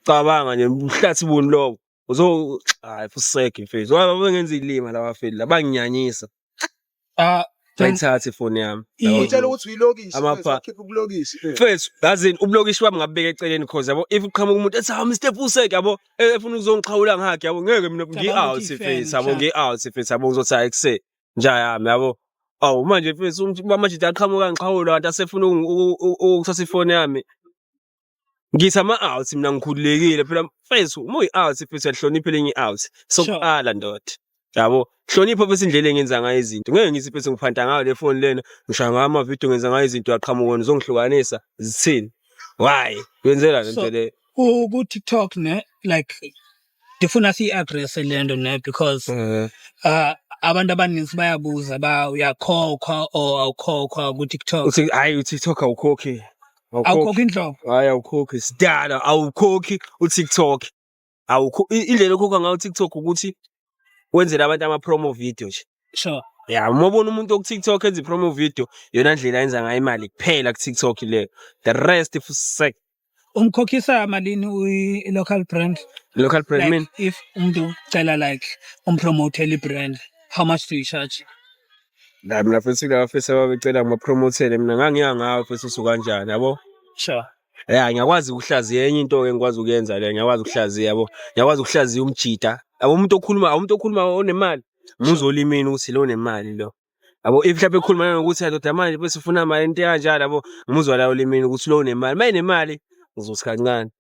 Cabanga nje uhlathi buni lobo. Uzo hayi fusek mfethu. Ngoba bengenza ilima laba feli la banginyanyisa. Ah, Bayithatha ifoni yami. Utshela ukuthi uyilokishi Amapha. mfethu, wakhipha ubulokishi. Mfethu, yazini ubulokishi bami ngabubeka eceleni cause yabo if uqhamuka umuntu ethi hawu Mr Fusek yabo efuna ukuzongixhawula ngihug yabo ngeke mina Cabanga ngi-out ukuthi mfethu i-fan, yabo mhlawumbe. ngi-out mfethu yabo ngizothi hayi kuse nja yami yabo. Awu manje mfethu amajita aqhamuka ngixhawula kanti asefuna ukuthatha ifoni yami. Ngithi ama-out mina ngikhululekile phela mfethu uma uyi-out mfethu uyahlonipha elinye i-out. Sokuqala ndoda. Yabo, hlonipha bese indlela engenza ngayo izinto. Ngeke ngithi mfethu ngiphanta ngayo le phone lena, ngishaya ngayo amavidiyo ngenza ngayo izinto uyaqhamuka wena uzongihlukanisa. Zithini? Why? Wenzela le So, nto le. Ku TikTok ne, like ndifuna siyi-address le nto ne because abantu abaninzi bayabuza ba uyakhokhwa or awukhokhwa ku-TikTok. Uthi hayi uTikTok awukhokhi. Awukhokhi. Awukhokhi inhlobo. Hayi awukhokhi. Sidala awukhokhi uTikTok. Awukho indlela okhokha ngayo uTikTok ukuthi wenzele abantu ama promo video nje. Ya, uma ubona umuntu oku-TikTok enza i-promo video, iyona ndlela ayenza ngayo imali kuphela ku-TikTok leyo. The rest fusek. Umkhokhisa malini uyi-local brand? Local brand Like mean if umuntu ucela like umpromotele i-brand, how much do you charge? La mina futhi kulaba futhi ababecela ngibapromothele mina ngangiya ngawe futhi usukanjani yabo. Ya ngiyakwazi ukuhlaziya enye into ke ngikwazi ukuyenza le ngiyakwazi ukuhlaziya yabo. Ngiyakwazi ukuhlaziya umjida. Yabo umuntu okhuluma onemali. Muzwa olimini ukuthi lo nemali lo. Yabo if mhlawumbe ekhuluma nanokuthi ndoda manje bese ufuna mali into ekanjalo yabo. Ngimuzwa la olimini ukuthi lo unemali. Uma enemali ngizothi kancane.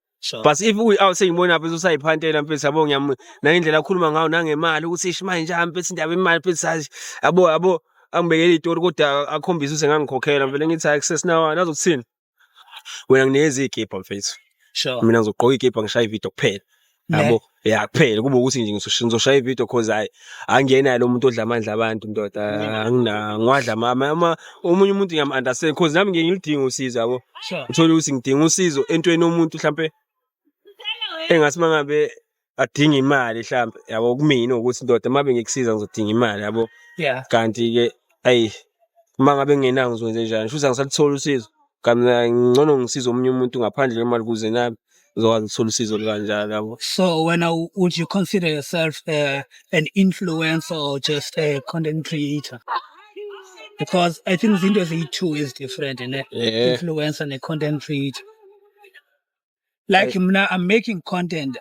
But if uyi-out sengibona mfethu usayiphantela mfethu yabo ngiyam nangendlela akhuluma ngayo nangemali ukuthi ish manje njani mfethu indaba imali mfethu hayi yabo yabo angibekele itori kodwa akhombise ukuthi engangikhokhela vele ngithi hayi kusesinawana azokuthini wena nginikeza iy'kibha mfethu mina ngizogqoka iy'kibha ngishaye ividiyo kuphela yabo ya kuphela kube ukuthi nje ngizoshaya ividiyo cause hayi angiyenayo lo muntu odla amandla abantu ndoda angina ngiwadla omunye umuntu ngiyam-understand cause nami ngiye ngiludinga usizo yabo. Uthole ukuthi ngidinga usizo entweni yomuntu mhlampe engathi mangabe adinga imali mhlampe yabo kumina ukuthi ndoda uma bengikusiza ngizodinga imali yabo. Kanti-ke ayi uma ngabe ngingenayo ngizokwenze njani? Shuthi angisalutholi usizo. Kanti mina ngcono ngisize omunye umuntu ngaphandle kwemali ukuze nami ngizokwazi ukuthola usizo olukanjalo yabo. So when would you consider yourself an influencer or just a content creator? Because I think izinto eziyi-two is different, ne? Influencer ne-content creator. Like mna I'm making content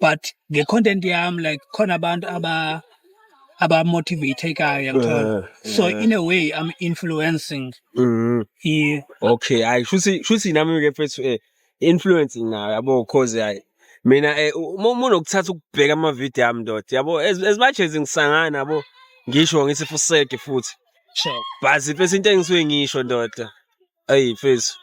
but nge-content yam like khona abantu aba abamotivatekayo yangithola. So in a way I'm influencing Okay, hayi shuthi nami ke mfethu influence nayo yabo cause hayi mina uma unokuthatha ukubheka ama video ami ndoda yabo as much as ngisangana yabo ngisho ngithi fuseke futhi. But mfethu into engisuke ngisho ndoda ayi mfethu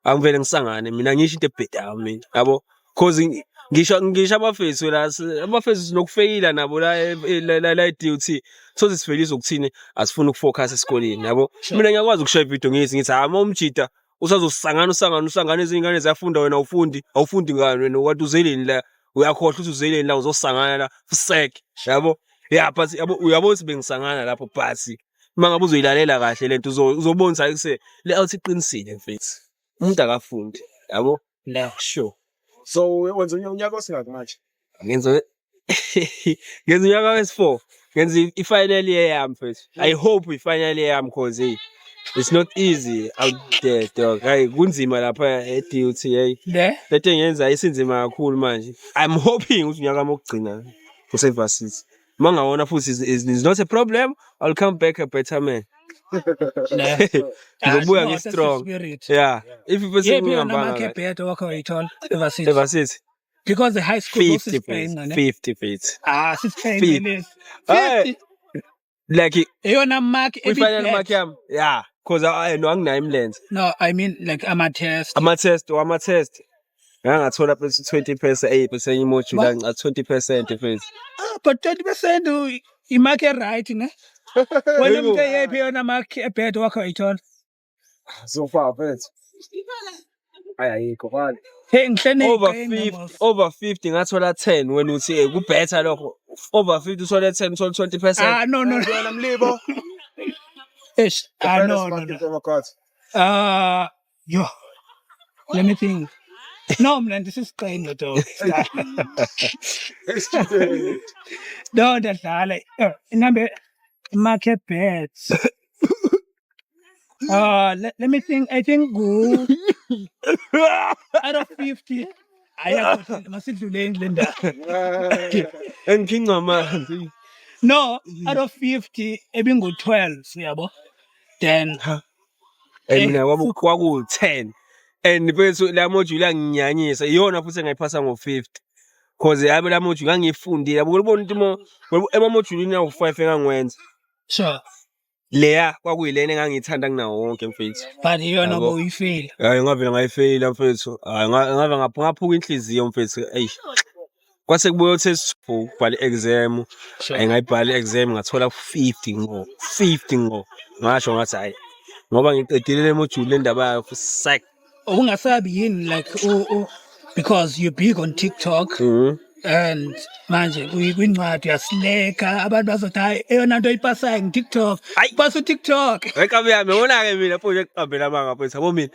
angivele ngisangane mina ngisho into ebhedayo mina yabo cause ngisho abafethu la abafethu sinokufeyila nabo la la e-DUT soze sifeliswe ukuthini asifuni ukufocus esikoleni yabo. Mina ngiyakwazi ukushaya ividiyo ngithi hayi uma umjida usazosangana usangana usangana ezinye ingane ziyafunda wena awufundi awufundi ngani wena kanti uzeleni la uyakhohlwa ukuthi uzeleni la uzosangana la fuseke yabo. Yeah but yabo uyabona ukuthi bengisangana lapho but uma ngabe uzoyilalela kahle lento uzobona ukuthi hayi kuse le out iqinisile mfethu umuntu akafundi yabo. No. Sure. So wenza unyaka osingaki manje? Ngenza unyaka wesi-4 ngenza i-final year yami mfethu. I hope i-final year yami cause hey it's not easy out there dog. Hayi kunzima lapha e-DUT hey. Ne? Lento engiyenza isinzima kakhulu manje. I'm hoping ukuthi unyaka wami wokugcina use-varsity. Uma ngawona futhi is not a problem, I'll come back a better man. Ne. Ngizobuya Ah, no, that's the ngi-strong. spirit. Yeah. If bese Yephi yona ngihambanga mark kahle. ebhede wakhe wayithola evarsity? Evarsity. Because the high school 50 bosisiqenqa mfethu, ne? 50 mfethu. Ah, sisiqenqe 50. lesi. Hey. 50 Like eyona mark kwi-final ebi-bad. mark yami, yeah, cause I no, anginayo imilenze. No, I mean like ama-test. Ama-test, ama-test ngangathola mfethu 20%, 8% imodule. What? 20% mfethu. Ah, but 20% imark e-right ne? Wena Yebo. umuntu eyephi eyona mark ebhed wakho wayithola? So far mfethu. Hayi, ayikho manje. Hey, ngihlene Over iqembu 50, mos. over 50 ngathola 10. Wena uthi ku-better lokho, over 50 uthole 10, uthole 20%. Ah, no, no. Wena Mlibo. Eish, The ah, fairest no, no, mark no. you've ever got. Yo. Let me think. No, mna ndisisiqenqe dog. Student. No, ndiyadlala. Inambe market bets. Let me think. I think good. Out of 50. Ayakho, masidluleni le ndaba. Engikhinqa amanzi. No, out of 50 ebingu-12, yabo. Then Mina kwaku-10 and mfethu la module yanginyanyisa, iyona futhi engayiphasa ngo-50, cause yabe la module ngangiyifundile, yabo. Ubona ukuthi emamodulini awu-5 engangiwenza, leya kwakuyilena engangiyithanda kunawo wonke mfethu. But iyona Yabo. bowuyifeyila. Hayi, ngavele ngayifeyila mfethu. Hayi, ngave ngaphuka inhliziyo mfethu. Eyi, kwase kubuye test ukubhala i-exam. Hayi, ngayibhala i-exam, ngathola 50 ngo 50 ngo. Ngasho ngathi hayi, ngoba ngiqedile le module, le ndaba yayo sak. Ungasabi yini like because you're big on TikTok and manje kwincwadi uyasileka, abantu bazothi hayi, eyona nto oyipasayo ngu-TikTok. Hayi. Pasa uTikTok. Wekabe yami, yabona-ke mina mfowethu, ekuqambela amanga mfethu, yabo, mina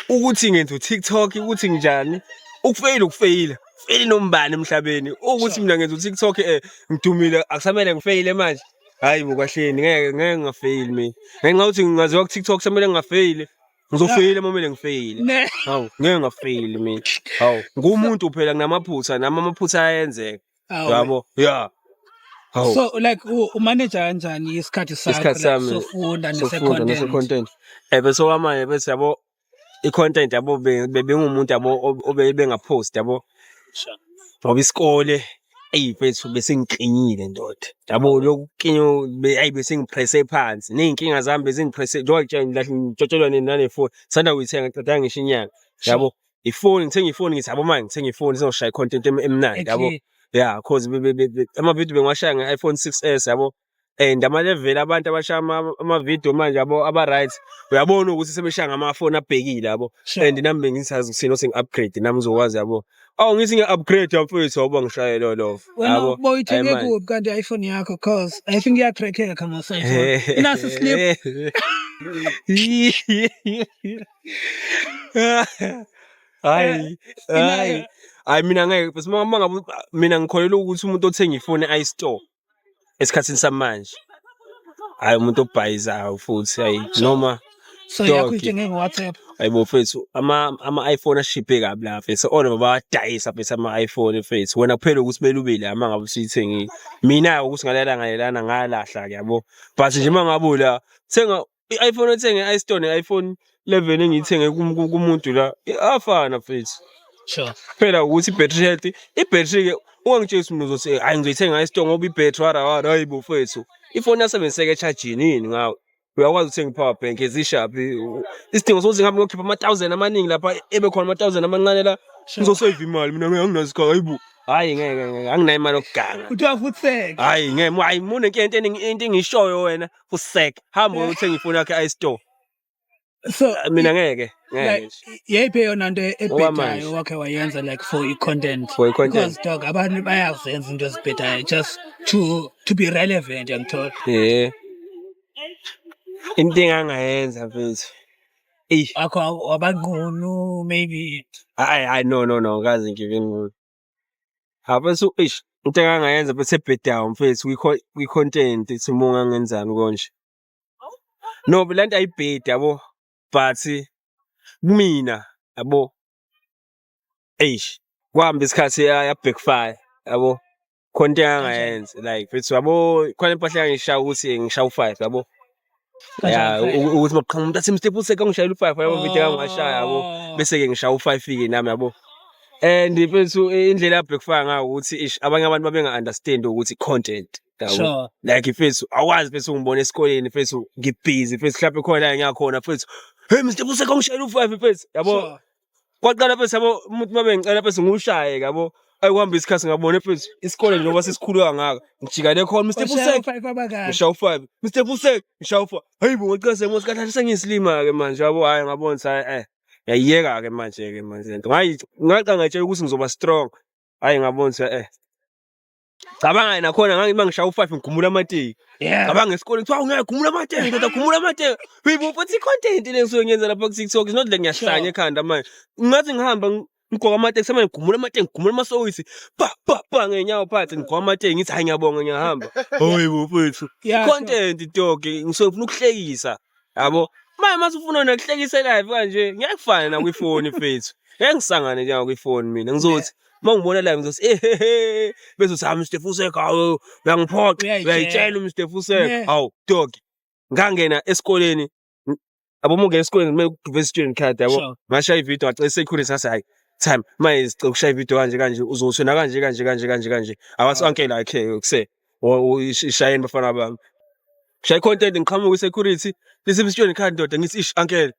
ukuthi ngenza u-TikTok, ukuthi njani, ukufeyila ukufeyila, feyili nombani emhlabeni. Ukuthi mina ngenza u-TikTok, ngidumile, akusamele ngifeyile manje. Hayi bo, kahleni, ngeke, ngeke ngingafeyili mina. Ngenxa yokuthi ngingaziwa ku-TikTok samele ngingafeyili. Ngizofeyila uma kumele ngifeyile. Ne. Hawu, ngeke ngafeyili mina. Hawu, ngumuntu phela, nginamaphutha nami, amaphutha ayenzeka. Awu. Yabo, yeah. Hawu. So like umanage kanjani isikhathi sakho Isikhathi like sami sofunda sofunda nese-content? Nese-content. Bese okwamanje bese yabo i-content, yabo, bengumuntu, yabo, obe bengapost, yabo. Ngoba isikole, eyi mfethu, bese ngiklinyile ndoda. Yabo, lokhu kukinya, ayi, bese ngipresse phansi. Ney'nkinga zami bezingipresse njengoba ngitshela ngitshotshelwa nane-phone. Sanda kuyithenga, ngiceda ngisho inyanga. Yabo, ifoni, ngithenga ifoni, ngithi yabo manje ngithenga ifoni sizoshaya i-content emnandi, yabo. Yeah, cause amavidiyo bengiwashaya nge-iPhone 6s, yabo. And ama-level abantu abashaya amavidiyo manje, yabo, aba-right. Uyabona ukuthi sebeshaya ngamafoni abhekile, yabo. And nami bengisazi ukuthi nothi ngi-upgrade nami ngizokwazi, yabo. Awu, ngithi ngiya-upgrade mfethu, awuba ngishayela lo. Wena Yabo. boyithenge Hayi, man. kuphi kanti i-iPhone yakho? Cause I think iyatrackeka mos iPhone. Inaso slip. Hayi, hayi. Hayi, mina ngeke bese uma ngabe mina ngikholelwa ukuthi umuntu othenga ifoni e-iStore esikhathini samanje, hayi, umuntu obhayizayo futhi, hayi noma So yakho Dog. uyithenge nge-WhatsApp. Hayibo mfethu, ama-iPhone ashibhe kabi la mfethu, all bayawadayisa mfethu ama-iPhone mfethu. Wena kuphela ukuthi kumele ube la uma ngabe usuyithengile. Mina-ke ukuthi ngalela ngalelana ngalahla-ke, yabo. But nje uma ngabe ula thenga i-iPhone, othenge i-iStore ne-iPhone 11 engiyithenge kumuntu la, ayafana mfethu. Phela ukuthi i-battery health, i-battery-ke, ungangitsheli ukuthi mina uzothi hhayi, ngizoyithenga e-store ngoba i-battery wara wara. Hayi bo mfethu, ifoni iyasebenziseka e-charge-ini yini ngawe? Uyakwazi ukuthenga i-power bank ezishaphi? Isidingo sokuthi ngihambe ngiyokhipha ama-thousand amaningi lapha, ebe khona ama-thousand amancane la, ngizoseva imali mina, ngeke, anginazo isikhathi, hayi bo. Hhayi, ngeke, ngeke, anginayo imali yokuganga. Kuthiwa futsek. Hhayi ngeke, hhayi, munenkinga into engiyishoyo wena, fusek. Hamba uyothenga ifoni yakho e-iStore. So Mina ngeke, ngeke like nje. yeyiphi eyona nto Okwamanje. ebhedayo wakhe wayenza like for i-content? For i-content. Because dog, abantu bayazenza into ezibhedayo just to be relevant, yangithola. Yeah. Into engangayenza mfethu. Eyi, Wakho wabanqunu maybe. Hayi hayi, no, no, no, kaze ngibe ngcono. Ha mfethu, eish, into engangayenza mfethu ebhedayo mfethu kwi-content, ithi uma ungangenzani konje. No, le nto ayibhedi, yabo, but kumina, yabo, eish, kwahamba isikhathi ya backfire, yabo. Khona into engangayenza like mfethu, yabo, khona impahla engangishaya ukuthi ngishaya u-five, yabo. Ya, ukuthi makuqhamuka umuntu athi, "Mr Pusek, angishayela u-five," yabo, video engangashaya, yabo. Oh. Bese-ke ngishaya u-five-ke nami, yabo. And mfethu, indlela ya-backfire ngayo ukuthi ish, abanye abantu babenga-understand ukuthi content, yabo. Like mfethu, awazi mfethu, ungibona esikoleni mfethu, ngibhizi mfethu, mhlawumbe khona la ngiyakhona mfethu, "Hey Mr Fuseka, ungishayela u-5 mfethu," yabo. Kwaqala mfethu, yabo, umuntu uma bengicela mfethu ngiwushaye, yabo. Ayikuhamba isikhathi ngabona mfethu isikole njengoba sesikhulu kangaka, ngijika le khona, "Mr Washaya Fuseka." u-five abangaki? Ngishaya u-5, "Mr Fuseka," ngishaya u-5. Hayi bo, ngicela sengibona kahle sengiyisilima-ke manje, yabo. Hhayi, ngabona ukuthi hhayi, ngiyayiyeka-ke manje-ke manje lento. Ngaqala ngayitshela ukuthi ngizoba strong. Hhayi, ngabona ukuthi cabanga nakhona ngangithi uma ngishaya u-5 ngigumula amateki. Cabanga esikoleni kuthiwa ungeke gumula amateki ndoda, gumula amateki. Hayibo futhi, i-content le engisuke ngiyenza lapha ku-TikTok is not like ngiyahlanya ekhanda manje. Ngathi ngihamba ngigqoka amateki, semanje ngigumula amateki, ngigumula amasokisi, pa pa pa ngey'nyawo phansi, ngigqoka amateki, ngithi hhayi, ngiyabonga, ngiyahamba. Hayibo mfethu. Content dog, ngisuke ngifuna ukuhlekisa. Yabo. Manje mase ufuna nokuhlekisa live kanje, ngeke kufane nakwifoni mfethu. Ngeke ngisangane njenga kwifoni mina. Ngizothi uma ngibona live ngizothi ehehe, bese uthi, "Hayi Mr Fuseka, hawu uyangiphoxa." Uyayitshela. Uyayitshela uMr Fuseka. Hawu dog. Ngangena esikoleni, yabo, uma ungena esikoleni kumele uveze student card, yabo. Ngashaya ividiyo, ngacela security, ngathi hayi time manje sicela ukushaya ividiyo kanje kanje, uzothi wena kanje kanje kanje kanje kanje. Awathi uncle akhe kuse ishayeni bafana bami. Shaya content, ngiqhamuka i-security, lisiphi student card ndoda, ngithi ish uncle,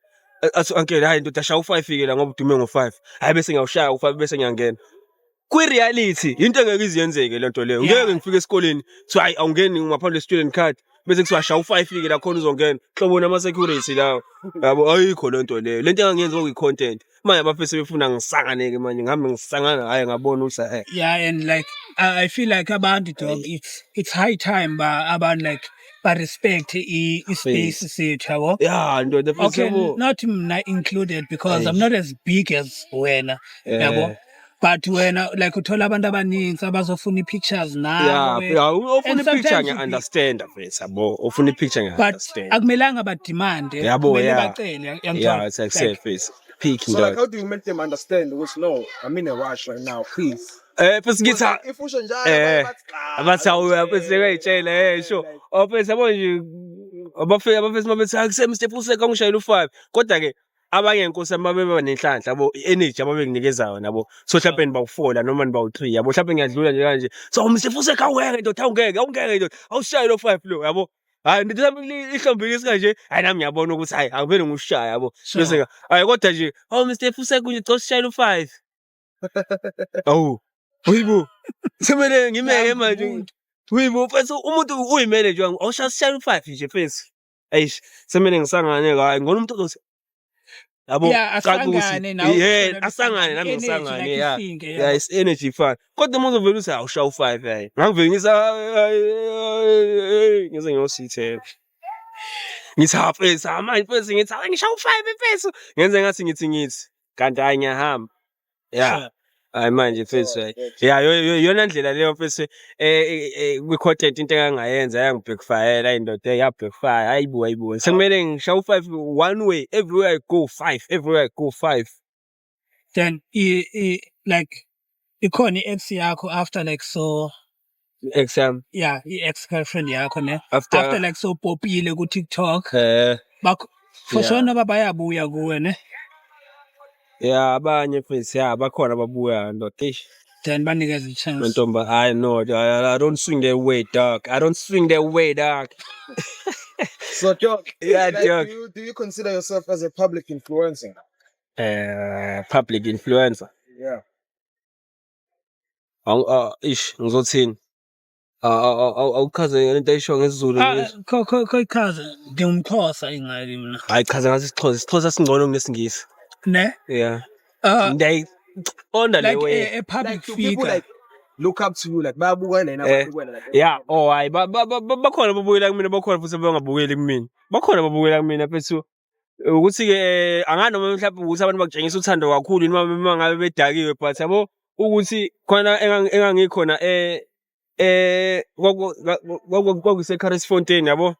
athi uncle, "Hayi ndoda, shaya u-5 ke la ngoba udume ngo-5." Hayi, bese ngiyawushaya u-5, bese ngiyangena. Kwi-reality into engeke iziyenzeke lento leyo. Ngeke ngifike esikoleni kuthiwa hayi, awungeni ngaphandle student card, bese kuthiwa shaya u-5 ke la khona uzongena. Hlobo nama-security lawo. Yabo, ayikho lento leyo. Lento engangiyenza kwakuyi-content. Manje abafisa befuna ngisangane-ke manje, ngihambe ngisangana, hhayi, ngabona ukuthi Yeah, and like I feel like abantu dog, it's high time ba abantu like ba respect i-space sethu, yabo. Ya ndoda futhi, Okay, yabo. not mna included because I'm Eish. not as big as wena, yabo. But wena like uthola abantu abaninzi abazofuna i-pictures nawe. Ya, ofuna And i-picture sometimes you be- ngiya-understand mfethu, yabo. Ofuna i-picture But ngiya-understand. akumelanga bademande, Yabo, kumele yeah. bacele, uyangithola? Yeah, it's like Like, mfethu. Pick So like, ndoda. how do you make them understand ukuthi no, I'm in a rush right now, please? Futhi ngithi If usho njalo, bathi, "Ah, abathi awu mfethu, sekayitshela sure. Oh mfethu, yabo nje abafika abafethu mabethi akuse Mr Fuseka ungishayela u-5. Kodwa ke abanye inkosi yami babeba nenhlanhla, yabo, i-energy ababenginikeza yona, yabo. So mhlawumbe nibawu-4 la noma nibawu-3, yabo. Mhlawumbe ngiyadlula nje kanje. So Mr Fuseka, awungeke ndoda, awungeke, awungeke ndoda. Awushaye lo 5 lo, yabo. Hayi ndoda, mhlawumbe ihlombe kanje, hayi nami ngiyabona ukuthi hayi angivele ngishaya, yabo. Bese hayi kodwa nje, "Oh Mr Fuseka, ngicela usishayele u-5." Awu. Hayibo. Semele ngimeke manje. Umuntu. Hayibo mfethu, umuntu uyimele nje, awushaya sishayele u-5 nje mfethu. Eish, semele ngisangane, hayi ngona umuntu ozothi yabo Yeah, caca ukuthi- asangane nawe yeah, ukhona asangane nami energy, ngisangane, like yeah. isinke, Yeah, it's energy fine. Kodwa uma uzovela uthi awushaya u-5, hayi. Ngangivele ngithi ngize ngiyosithela. Ngithi ha mfethu, ha manje mfethu, ngithi hayi ngishaya u-5 mfethu. Ngenze ngathi ngithi kanti hayi ngiyahamba. Yeah. Hayi manje mfethu, hayi. Yeah, iyona ndlela leyo mfethu kwi-content into engangayenza yangi-backfire, ayi ndoda, ya backfire. Hayibo, hayibo. Sekumele ngishaya u-5 one way, everywhere I go 5, everywhere I go 5. Then like ikhona i-ex yakho after like so Ex yami yeah, i-ex girlfriend yakho ne after, after like so popile ku TikTok bakho for sure noba bayabuya kuwe ne? Yeah, abanye mfethu, yeah, bakhona ababuya ndoda. Eish. Then banikeze i-chance. Ntomba, I know, I don't swing that way, dog. I don't swing that way, dog. So dog, Yeah, like, dog. do you consider yourself as a public influencer? Public influencer. Yeah. Ish, ngizothini? Awuchaze lento ayisho ngesiZulu. Ah, kho ichaze, ngingumxhosa ingaki mina. Hayi, chaza ngathi isiXhosa. isiXhosa singcono kunesiNgisi. Ne? Yeah. Ngiyayiqonda le Like way. a public Like, do people figure. like look up to you, like bayabuka lena abantu kuwena, like Yeah, oh hayi, bakhona ababukela kumina, bakhona futhi abangabukeli kumina. Bakhona ababukela kumina mfethu. Ukuthi ke angani noma mhlawumbe ukuthi abantu bakutshengisa uthando kakhulu noma uma ngabe bedakiwe, but yabo ukuthi khona engangikhona kwakuse-Fontein, yabo.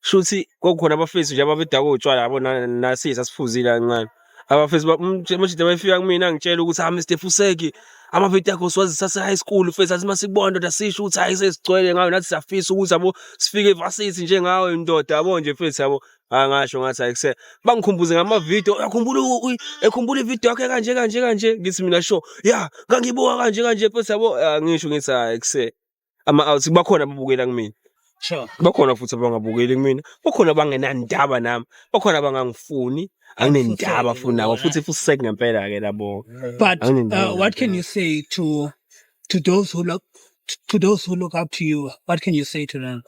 Shuthi kwakukhona abafethu nje ababedakwe utshwala, yabo, nasi sasiphuzile kancane. Abafethu amajita bayefika kumina angitshela ukuthi, "Ah Mr Fuseki, amavidiyo akho siwazisa high school mfethu, athi masikubona ndoda sisho ukuthi hayi sesigcwele ngawe, nathi siyafisa ukuthi, yabo, sifike e-varsity njengawe ndoda," yabo nje mfethu, yabo. Angasho ngathi ayikuse bangikhumbuze ngama-video, uyakhumbula ekhumbula ividiyo yakhe kanje kanje kanje, ngithi mina sure, ya ngangibuka kanje kanje futhi yabo, ngisho ngithi hhayi kuse ama-out bakhona ababukela kumina. Bakhona futhi abangabukeli kumina, bakhona abangenandaba nami, bakhona abangangifuni, anginendaba futhi nabo futhi fusek ngempela-ke labo. But Anginendaba what can nabo. you say to those who look up to you? What can you say to them?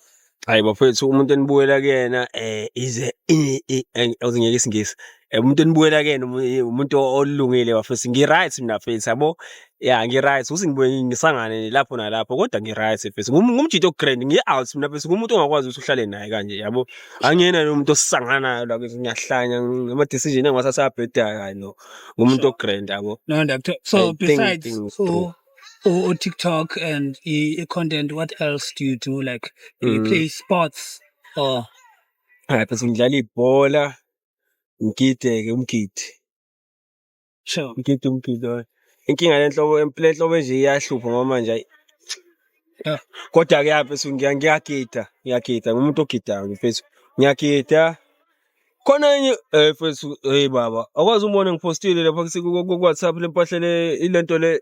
Hayi bafethu, umuntu enibukela kuyena ize awuze ngiyeke isiNgisi. Umuntu enibukela kuyena umuntu olungile bafethu. Ngi-right mina mfethu yabo. Ya, ngi-right ukuthi ngibuye ngisangane lapho nalapho kodwa ngi-right mfethu. Ngumjito o-grand, ngi-out mina mfethu, ngumuntu ongakwazi ukuthi uhlale naye kanje yabo. Angiyena lo muntu osanganayo la ukuthi ngiyahlanya ama-decision engiwathatha abhedayo, hayi no. Ngumuntu o-grand yabo. No, doctor. So I think besides things through. TikTok and content, what else do you do? Like, do you play sports or? Hayi mfethu, ngidlala ibhola, ngigide-ke umgidi. Ngigide umgido. Inkinga le nhlobo nje iyahlupha ngoba manje ayi. Kodwa-ke ya mfethu, ngiyagida, ngiyagida, ngumuntu ogidayo mfethu. Ngiyagida. Khona enye mfethu, hey baba, awukwazi umbone ngiphostile lapha ku-WhatsApp le mpahla le ilento le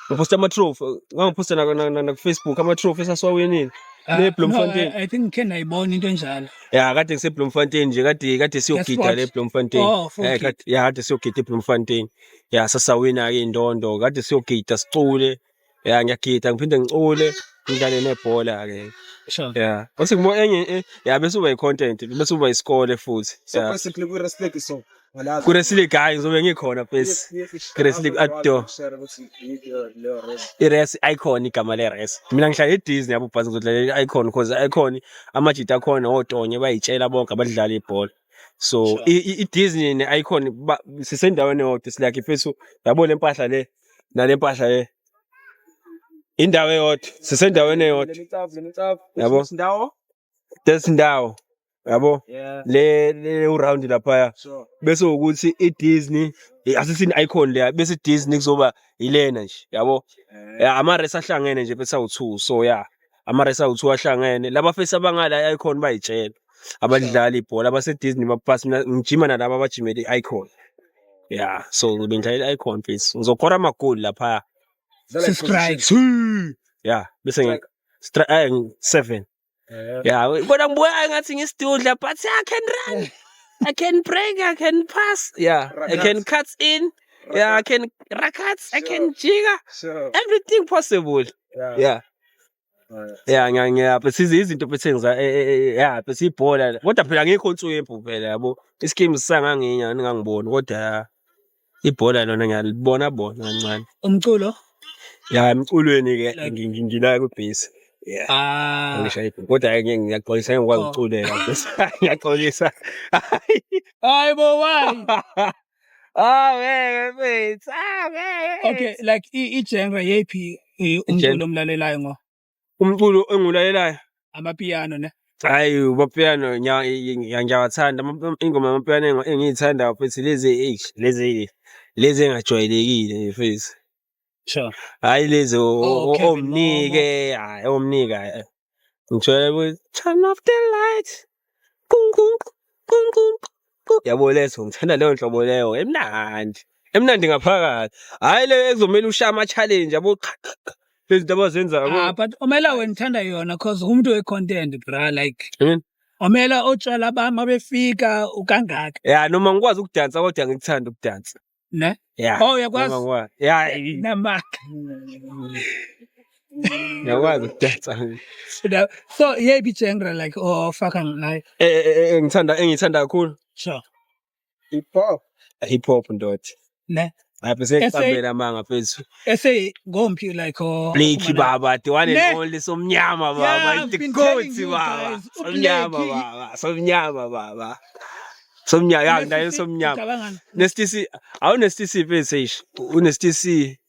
ngiphoste ama-trophy, ngangiphosta na ku-Facebook ama-trophy esasiwawinile. Le No, Bloemfontein. I think ngikhe ndayibona into enjalo. Ya, kade ngise Bloemfontein nje, kade siyogida Nge-sport? le Bloemfontein. Oh, for Eh kade, ya, kade siyogida eBloemfontein. Ya, sasawina ke indondo, kade siyogida sicule. Ya, ngiyagida ngiphinde ngicule, ngidlale nebhola ke. Ya. Bese ngibo enye ya, bese uba i-content, bese uba isikole futhi. So Ya. basically kwi-respect so ngalazi. Ku-wrestling hayi ngizobe ngikhona mfethu. Wrestling outdoor. I-res icon, igama le-res. Mina ngihlala e-Disney yabo, but ngizodlalela i-icon because i-icon amajita akhona otonye bayitshela bonke abadlala ibhola. So i-Disney ne-icon sisendaweni eyodwa, it's like mfethu yabo le mpahla le nale mpahla le. Indawo eyodwa, sisendaweni eyodwa. Yabo. Ndawo. Lesindawo yabo le uround laphaya bese ukuthi i-Disney asisini icon leya, bese i-Disney kuzoba ilena nje yabo. Ya, ama-res ahlangene nje bese awu-2, so ya, ama-res awu-2 ahlangene laba face abangala i-icon bayitshela abadlala ibhola abase-Disney baphasi, mina ngijima nalaba abajimela i-icon. Ya, so ngizobe ngidlalela i-icon mfethu, ngizokora amagoli lapha. Subscribe. Ya, bese ngi 7. Ya, kodwa ngibuya ngathi ngisidudla, but I can run, I can break, I can pass, yeah, I can cut in, yeah, I can rakat, I can jigger, everything possible. Yeah. Yeah, ngiya bese izinto bese ngiza ya bese ibhola, kodwa phela ngikho nswempu phela yabo, iskimu sisanganginya ningangiboni, kodwa ibhola lona ngiyalibona bona kancane. Umculo? Ya, emculweni ke Like- ngila ku-bass. Yeah. Ah. Ngishaya ibhola kodwa ke ngiyaxolisa, ngikwazi Oh. ukuculela, ngiyaxolisa. Hayi bo, why? Ah, ngeke mfethu, ah ngeke. Okay, like i-genre yephi umculo omlalelayo ngo? Umculo engiwulalelayo? Amapiano ne? Hayi, amapiano ngiyawathanda, ingoma yamapiano engiyithandayo mfethu lezi eish lezi engajwayelekile mfethu. Hhayi lezi Oh, Kevin omnike, hhayi omnike hhayi. Ngijwayele ukuthi turn off the light. Kung kung kung kung kung. Yabo lezo, ngithanda leyo nhlobo leyo emnandi. Emnandi ngaphakathi. Hhayi le ekuzomele ushaye ama-challenge yabo, cha cha cha. Lezi zinto abazenzayo. Ah, but Omela wena uthanda yona cause umuntu we-content bra, like Yini? Omela otshwala bami abefika ukangaka. Ya, noma ngikwazi ukudansa kodwa ngikuthanda ukudansa. Ne? Ya. Oh, uyakwazi? Noma ngikwazi. Ya, Namaka. ngiyakwazi ukudansa. So yephi genre like ofaka ngayo? Ngithanda engithanda kakhulu. Hip hop. Hip hop ndoda. Ne? Hayi bese ngicambela amanga mfethu. Ese ngomphi like o Blakey baba, the one and Ne? only somnyama Yeah, baba, I've the been goat telling you baba. guys, Somnyama uBlakey. baba, somnyama baba. Somnyama, ya naye somnyama. Ucabangani? Nestisi, awunestisi mfethu eish. Unestisi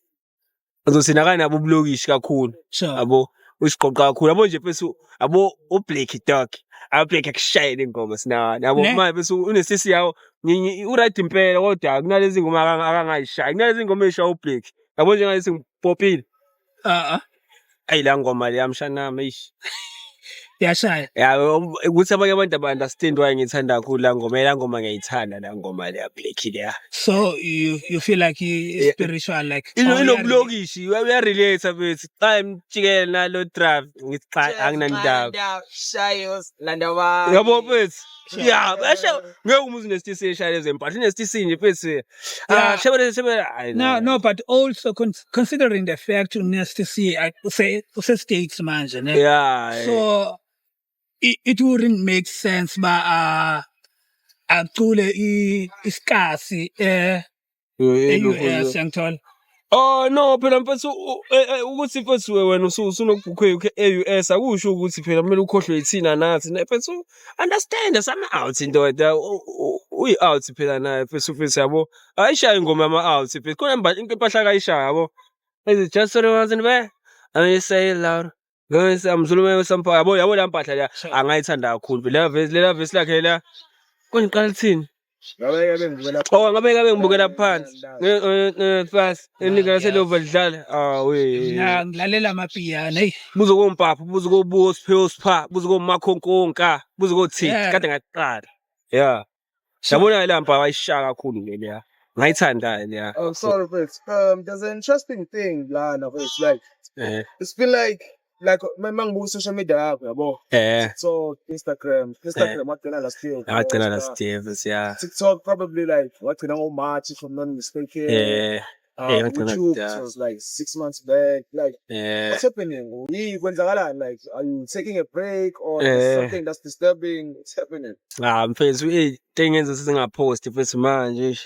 uzothina kanabo ubulokishi kakhulu. Yabo, usiqoqa kakhulu. Yabo nje mfethu, yabo uBlakey dog. ABlakey akushayele ingoma sina. Yabo Ne? manje mfethu unesisi yawo uright impela kodwa kunalezi ngoma akangayishayi. Kunalezi ngoma ezishaya uBlakey. Yabo njengalezi ngipopile. Ah ah. Ayi la ngoma leya mshanami eish. Yashaya. Ya, ukuthi abanye abantu aba-understand why ngiyithanda kakhulu la ngoma. La ngoma ngiyayithanda, la ngoma leya Blackie leya. So you feel like he is spiritual, like oh, Inobulokishi, uyarelate mfethu. Xa imtshikela nalo drive, ngithi cha, anginandaba. Shayos landa. Yabo mfethu. Ya, basho ngeke umuzi uNasty C eshaya lezo mpahla. UNasty C nje mfethu. Ah, shebele shebele. Hayi, No, but also considering the fact uNasty C use States manje, ne? So it wouldn't make sense ba acule isikasi e-US, yangithola. Oh no, phela mfethu, ukuthi mfethu wena usunokubhukhwe e-US akusho ukuthi phela kumele ukhohlwe yithina nathi. Mfethu, understand some out indoda uyi-out phela naye mfethu, yabo. Ayishaya ingoma yama-out mfethu. Khona impahla akayishaya, yabo. Is it just so the ones in the back? I mean, say it loud. Ngeke amzulume sampa, yabo la mpahla la angayithanda kakhulu. Lela verse lakhe la. Konje iqala lithini? Ngabe bengibukela. Oh, ngabe ngibukela phansi. Fast. Inika selova lidlala. Ah we. Mina ngilalela amapiyano, hey. Buzo kompapha, buzo kobuso, siphiwo sipha, buzo komakhonkonka, buzo kothiti kade ngaqala. Yeah. Yabona le mpahla ayishaya kakhulu le leya. Ngayithanda leya. Oh, sorry, but there's an interesting thing lana, it's like it's been like mangibuka social media yakho, yabo. TikTok, Instagram wagcina last year. Ngagcina last year mfethu, yeah. TikTok probably like wagcina ngo-March, if I'm not mistaken. Ngagcina YouTube, kudala. it was like 6 months back. Like, what's happening? Kwenzakalani? Like, are you taking a break or there's something that's disturbing? What's happening? Ah mfethu, into engenza singaphosti mfethu manje.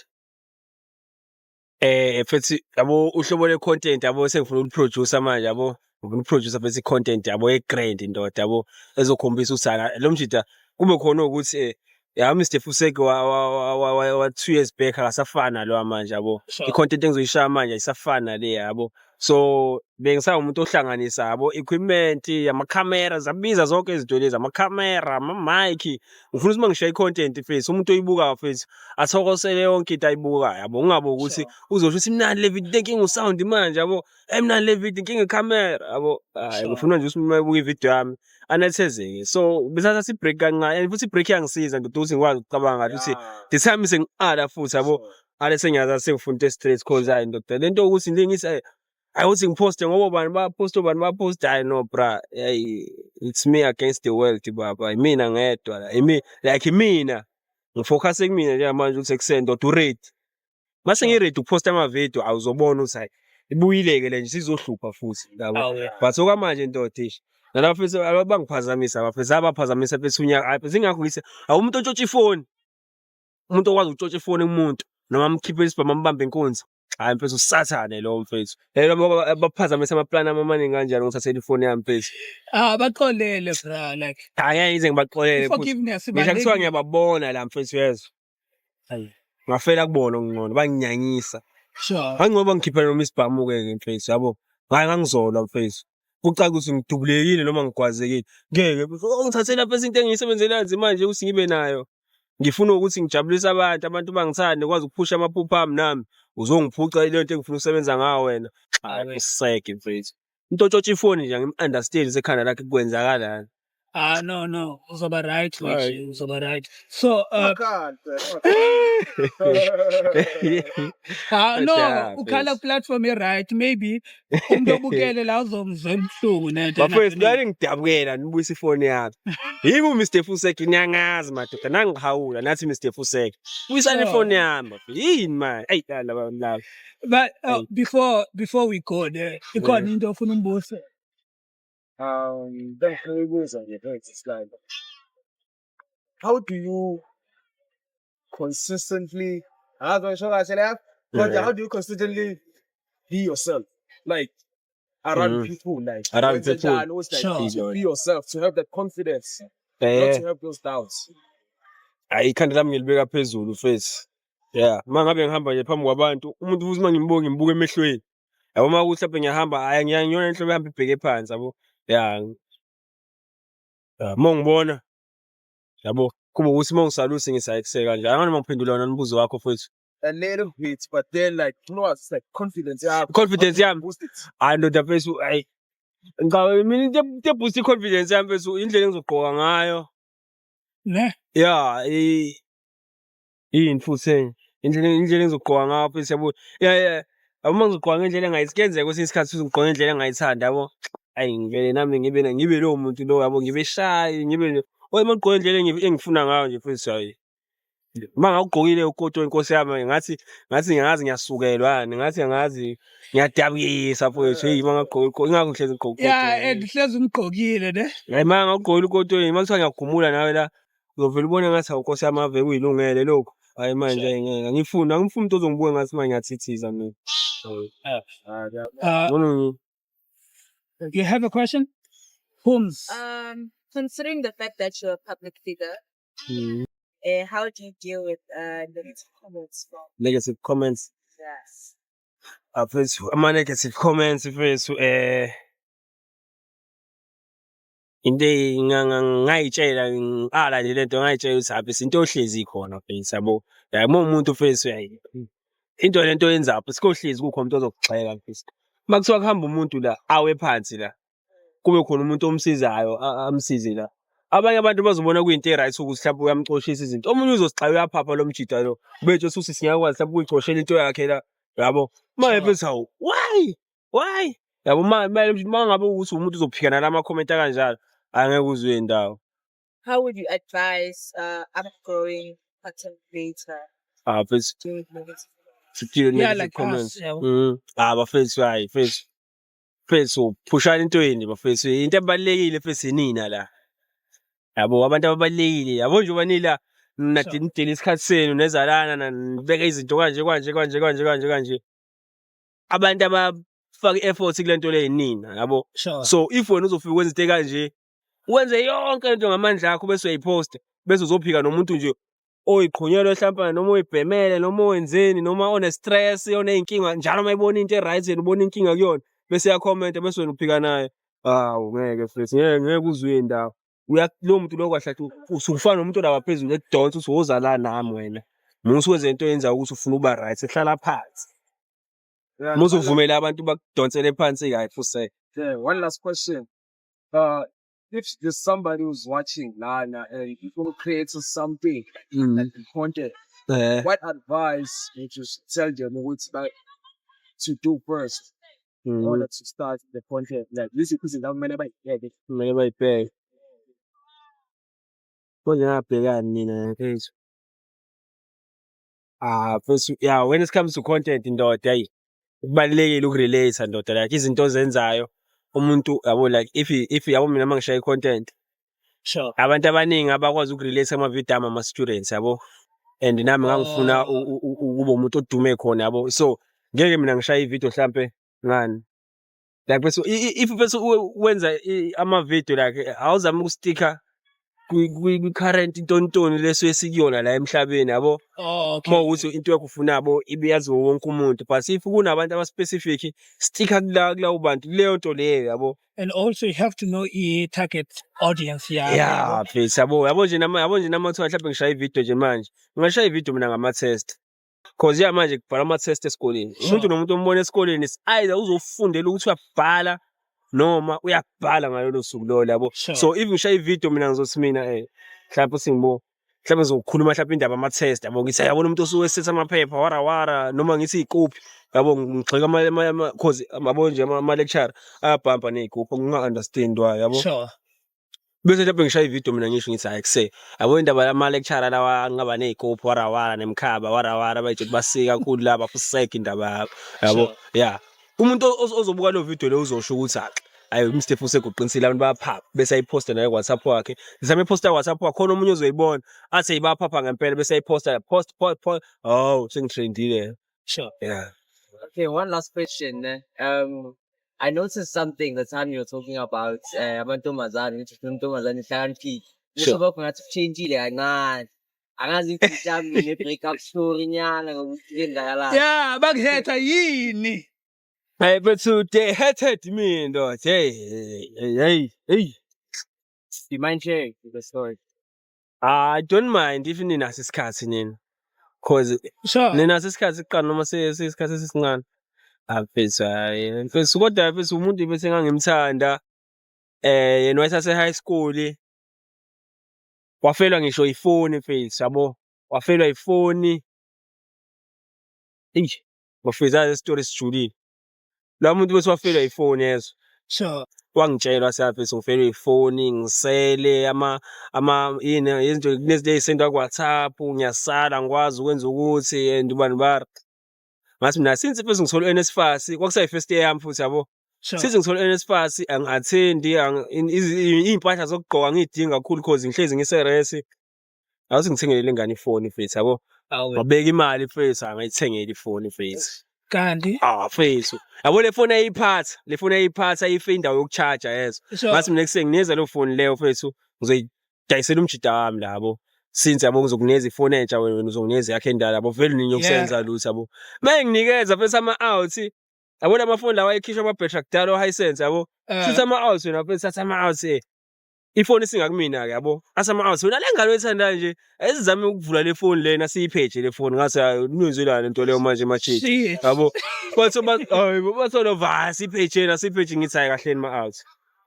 Mfethu, yabo, uhlobo le-content, yabo, sengifuna ukuliproduce manje, yabo. Ngifuna ukuproduce mfethu i-content, yabo, e-grand indoda, yabo, ezokhombisa ukuthi lo mjida kube khona ukuthi ya Mr Fuseki wa 2 years back akasafani nalowa manje, yabo. I-content engizoyishaya manje ayisafani nale, yabo. So bengisawumuntu ohlanganisa, yabo, equipment, amakhamera, zabiza zonke izinto lezi, amakhamera, ama-mic. Ngifuna ukuthi mangishaya i-content mfethu, umuntu oyibukayo mfethu athokosele yonke into ayibukayo, yabo. Kungabi ukuthi uzosho ukuthi imnandi le video, inkinga u-sound manje, yabo. Emnandi le video, inkinga ikhamera, yabo. Hayi, ngifuna nje ukuthi uma ebuka ividiyo yami anethezeke. So besathatha i-break kancane and futhi i-break iyangisiza ndoda ukuthi ngikwazi ukucabanga kahle ukuthi the time sengiqala futhi, yabo. Ale sengiyazi sengifuna into straight, cause hayi ndoda, lento ukuthi ngilingise hayi ukuthi ngiphoste ngoba ubani bayaposta, ubani bayaposta, hayi no bra, hey, it's me against the world baba, imina ngedwa la, imi like imina ngifocus kumina njengamanje ukuthi ekuseni ndoda uready, mase ngi-ready ukuphosta amavidiyo, awuzobona ukuthi hayi ibuyile-ke le nje sizohlupha futhi, yabo. But okwamanje ndoda, ish, nalapho futhi abangiphazamisa abafethu, abaphazamisa mfethu unyaka, hayi mfethu, ingakho ngithi awumuntu ontshontsha ifoni, umuntu okwazi ukutshontsha ifoni kumuntu noma amkhiphe isibhamu ambambe inkunzi, hhayi mfethu, usathane lowo mfethu. Lelo baphazamisa amaplani ami amaningi kanjani ngithathela ifoni yami mfethu. Ah, baxolele bra, like Hhayi, ngeke ngize ngibaxolele futhi. Forgiveness Ngisho kuthiwa ibalulekile. ngiyababona la mfethu, uyezwa. Hayi. Ngafela kubona okungcono banginyanyisa. Ngangcono bangikhiphela noma isibhamu-ke ke mfethu, yabo. Hayi, ngangizolwa mfethu. Kucaca ukuthi ngidubulekile noma ngigwazekile. Ngeke mfethu, ongithathela mfethu into engiyisebenzele kanzima nje ukuthi ngibe nayo. Ngifuna ukuthi ngijabulise abantu, abantu bangithande, ngikwazi ukuphusha amaphupho ami nami. Uzongiphuca leyo nto engifuna ukusebenza ngayo wena. Hayi, useke mfethu. Umuntu otshontsha ifoni nje angim-understand ekhanda lakhe kwenzakalani. Ah no, uzoba right. Hayi. Wethu, uzoba right. So Ungakhali phela. Ah no, Yeah, ukhala mfethu. Platform e-right, maybe umuntu obukele la uzomzwela ubuhlungu nento. Bafethu, ngale ngidabukela nibuyisa ifoni yami. Yimi uMr Fusek, niyangazi madoda, nangihawula nathi Mr Fusek. Buyisani ifoni yami bafethu. Yini manje? Eyi laba laba. But Hey. before we go there, ikhona into ofuna umbuso? Bengifuna nje mfethu, it's like, how do you consistently, angazi ngisho kahle la, but how do you consistently be yourself, like around people, like Around people. kwenzenjani ukuthi like to be yourself, to have that confidence, not to have those doubts? Hayi, ikhanda lami ngilibeka phezulu mfethu. Yeah, uma ngabe ngihamba nje phambi kwabantu, umuntu futhi uma ngimbuka, ngimbuka emehlweni. Yabo, uma kuthi mhlawumbe ngiyahamba, hhayi, ngiyona inhlobo ehamba ibheke phansi, yabo. Yeah. Yeah, uma ungibona yabo kube ukuthi uma ngisaluse ngisayekuse kanje. Angani uma ngiphendula wona umbuzo wakho futhi. A little bit, but then like, you know what, it's like confidence yakho. Confidence yami. Boost it. Hayi ndoda mfethu, hayi. Ngicabanga mina into e-boost i-confidence yami, mfethu, indlela engizogqoka ngayo. Ne? Ya, yini futhi enye? Indlela engizogqoka ngayo, mfethu, yabo. Ya, yabo, uma ngizogqoka ngendlela engayithi, kuyenzeka kwesinye isikhathi ngigqoke ngendlela engayithandi, yabo. Ayi, ngivele nami ngibe lowo muntu lo, yabo, ngibe shy, ngibe nje. Kodwa uma ngigqoke ngendlela engifuna ngayo nje, mfethu, hayi. Uma ngawugqokile ukotoni, nkosi yami, ngathi ngiyazi ngiyasukelwa yani, ngathi angazi ngiyadabukisa, mfowethu. Hey, uma ngagqoka, ingakho ngihlezi ngigqoka Yeah, ukotoni. And hlezi umgqokile, ne? Hayi, uma ngawugqokile ukotoni, uma kuthiwa ngiyagumula nawe la, uzovele ubone ngathi, hawu nkosi yami, ave kuyilungele lokhu. Hhayi manje ngeke, angifuni umuntu ozongibuka ngathi manje ngiyathithiza mina. Ngcono You have a question? Hums. Considering the fact that you're a public figure, how do you deal with negative comments from Negative comments. Yes. Ah, mfethu, ama-negative comments, mfethu, into ngayitshela ngiqala nje lento, ngayitshela ukuthi hhayi, into yohlezi ikhona, mfethu, yabo. Ya, uma uwumuntu, mfethu, into lento oyenzayo, mfethu, kohlezi kukhona umuntu ozokugxeka, mfethu. Uma kuthiwa kuhamba umuntu la awe phansi la, kube khona umuntu omsizayo, amsize la. Abanye abantu bazobona kuyinto e-right ukuthi mhlawumbe uyamcoshisa izinto. Omunye uzothi, cha, uyaphapha lo mjida lo. Ubetshela ukuthi singakwazi mhlawumbe ukuyicoshela into yakhe la, yabo. Manje, mfethu, hawu, why? Why? Yabo, uma ngabe ukuthi umuntu uzophika nalama comment akanjalo, angeke uze uye ndawo. How would you advise upgrowing content creator Ah, mfethu, deal with negative to deal with Yeah, negative like comments. us, yeah. Ah, bafethu, hayi, mfethu. Mfethu, phushani into yenu, bafethu. Into ebalulekile, mfethu, inina la. Yabo, abantu ababalulekile. Yabo, njengoba nila nidele isikhathi senu nezalana, nibeka izinto kanje kanje kanje kanje kanje kanje. Abantu abafaka i-effort kule nto le yinina, yabo. So if wena uzofika ukwenza into ekanje, wenze yonke lento ngamandla akho, bese uyayiphosta, bese uzophika nomuntu nje oyiqhunyelwe hlampe, noma oyibhemele, noma owenzeni, noma one-stress, oney'nkinga njalo, uma ebona into e-right yena ubona inkinga kuyona, bese uyakhomenta, bese wena uphika naye. Hawu, ngeke, mfethu, ngeke uze uye ndawo. Lowo muntu lowo kahle kahle usufana nomuntu olapha phezulu ekudonsa uthi, "Woza la nami wena. Musa ukwenza into oyenzayo ukuthi ufuna ukuba right, hlala phansi." Musa uvumela abantu bakudonsele phansi, hhayi fuseg. Yeah, one last question. If there's somebody who's watching lana and you want to create something like content, what advice would you tell them ukuthi like to do first in order to start the content? Like lezi izinto akumele bayibheke. Kumele bayibheke. Konje ngabhekani nina, mfethu? Ah, mfethu, yeah, when it comes to content, ndoda, hey, kubalulekile ukurelate, ndoda, like izinto ozenzayo umuntu, yabo, like if yabo, mina mangishaya i-content, abantu abaningi abakwazi ukurelate ama-video ami ama-students, yabo, and nami ngangifuna ukuba umuntu odume khona, yabo. So ngeke mina ngishaye ividiyo hlampe ngani, like bese if bese wenza ama-video, like awuzame ukusticka kwi-current intontoni lesuke esikuyona la emhlabeni, yabo. Oh, okay. Uma ukuthi into yakho ufuna, yabo, ibe yaziwa wonke umuntu, but if kunabantu aba-specific, sticka kulawo bantu, kuleyo nto leyo, yabo. And also you have to know i-target audience yakho. Ya, mfethu, yabo nje nama, yabo nje nama kuthiwa mhlawumbe ngishaya ividiyo nje manje, ngingashaya ividiyo mina ngama-test, 'cause ya, manje kubhalwa ama-test esikoleni. Umuntu nomuntu ombona esikoleni is either uzofundela ukuthi uyabhala noma uyabhala ngalolo suku lolo, yabo. So if ngishaya ividiyo mina, ngizothi mina mhlawumbe singibo mhlawumbe ngizokhuluma mhlawumbe indaba ama-test, yabo, ngithi yabona umuntu osuke esetha amaphepha wara wara, noma ngithi iy'kuphi, yabo, ngigxeka, 'cause yabo nje ama-lecturer ayabhampa ney'gubhu, nginga-understand why, yabo. Bese mhlawumbe ngishaya ividiyo mina, ngisho ngithi, hhayi kuse, yabo, indaba yama-lecturer lawa angaba ney'gubhu wara wara nemikhaba wara wara, bay'tshela ukuthi basike kakhulu laba, fuseg indaba yabo, yabo. Ya, umuntu ozobuka leyo video leyo uzosho ukuthi, hayi, uMr Fuseg uqinisile, abantu bayaphapha, bese ayiphosta naye ku-WhatsApp wakhe. Zame iphosta ku-WhatsApp wakhe, khona omunye ozoyibona athi bayaphapha ngempela, bese ayiphosta, post post post, oh, sengitrendile. Yeah. Okay, one last question, ne? I noticed something the time you were talking about amantombazane, ukuthi ufuna intombazane ihlakaniphile. Ubuso bakho ngathi buchangile kancane. Angazi if mhlawumbe ne-break up story nyana ngokuthi kwenzakalani. Yeah, bakuhetha yini? Hey, but they hated me, ndoda. Hey, hey, hey, hey. Do you mind sharing the story? I don't mind if ninaso isikhathi nina. 'Cause ninaso isikhathi kuqala noma isikhathi esincane. Ah, mfethu, hhayi mfethu, kodwa mfethu umuntu bese ngangimthanda, yena wayesase high school, wafelwa ngisho ifoni mfethu, yabo, wafelwa ifoni. Eish, bafethu, yazi isitori sijulile. Lo muntu bese wafelwa ifoni, yezwa. Wangitshela wathi, mfethu, ngifelwe ifoni, ngisele ama yini, izinto, kunezinto ey'sendwa ku-WhatsApp, ngiyasala, angikwazi ukwenza ukuthi and ubani bari. Ngathi mina since mfethu ngithole u-NSFAS, kwakusayi-first year yami futhi, yabo. Since ngithole u-NSFAS, angi-attend-i, iy'mpahla zokugqoka angiy'dingi kakhulu 'cause ngihlezi ngise-res. Awuthi ngithengele le ngane ifoni mfethu, yabo. Ngabeka imali mfethu, angayithengela ifoni mfethu. Kanti? Ah mfethu, yabo le foni ayiphatha, le foni ayiphatha ife indawo yoku-charge, yezwa. Ngathi mina ekuseni nginikeza leyo foni leyo mfethu, ngizoyidayisela umjida wami la, yabo. Since yabo ngizokunikeza ifoni entsha, wena uzonginikeza yakho endala, yabo, vele nini yokusenza lutho, yabo. Uma nginikeza mfethu ama-out, yabo, lamafoni lawa ayekhishwa ama-battery akudala o-Hisense, yabo. Shuthi ama-out wena mfethu, athi ama-out, ifoni isingakumina-ke, yabo. Athi ama-out wena, le ngane oyithandayo nje ayizame ukuvula le foni lena, siyipheje le foni. Ngathi hayi, niyenzelani lento leyo manje machidi? Shit. Yabo. Bathi hayi, bathola va siyiphejeni, asiyipheje. Ngithi hayi, kahleni ma-out.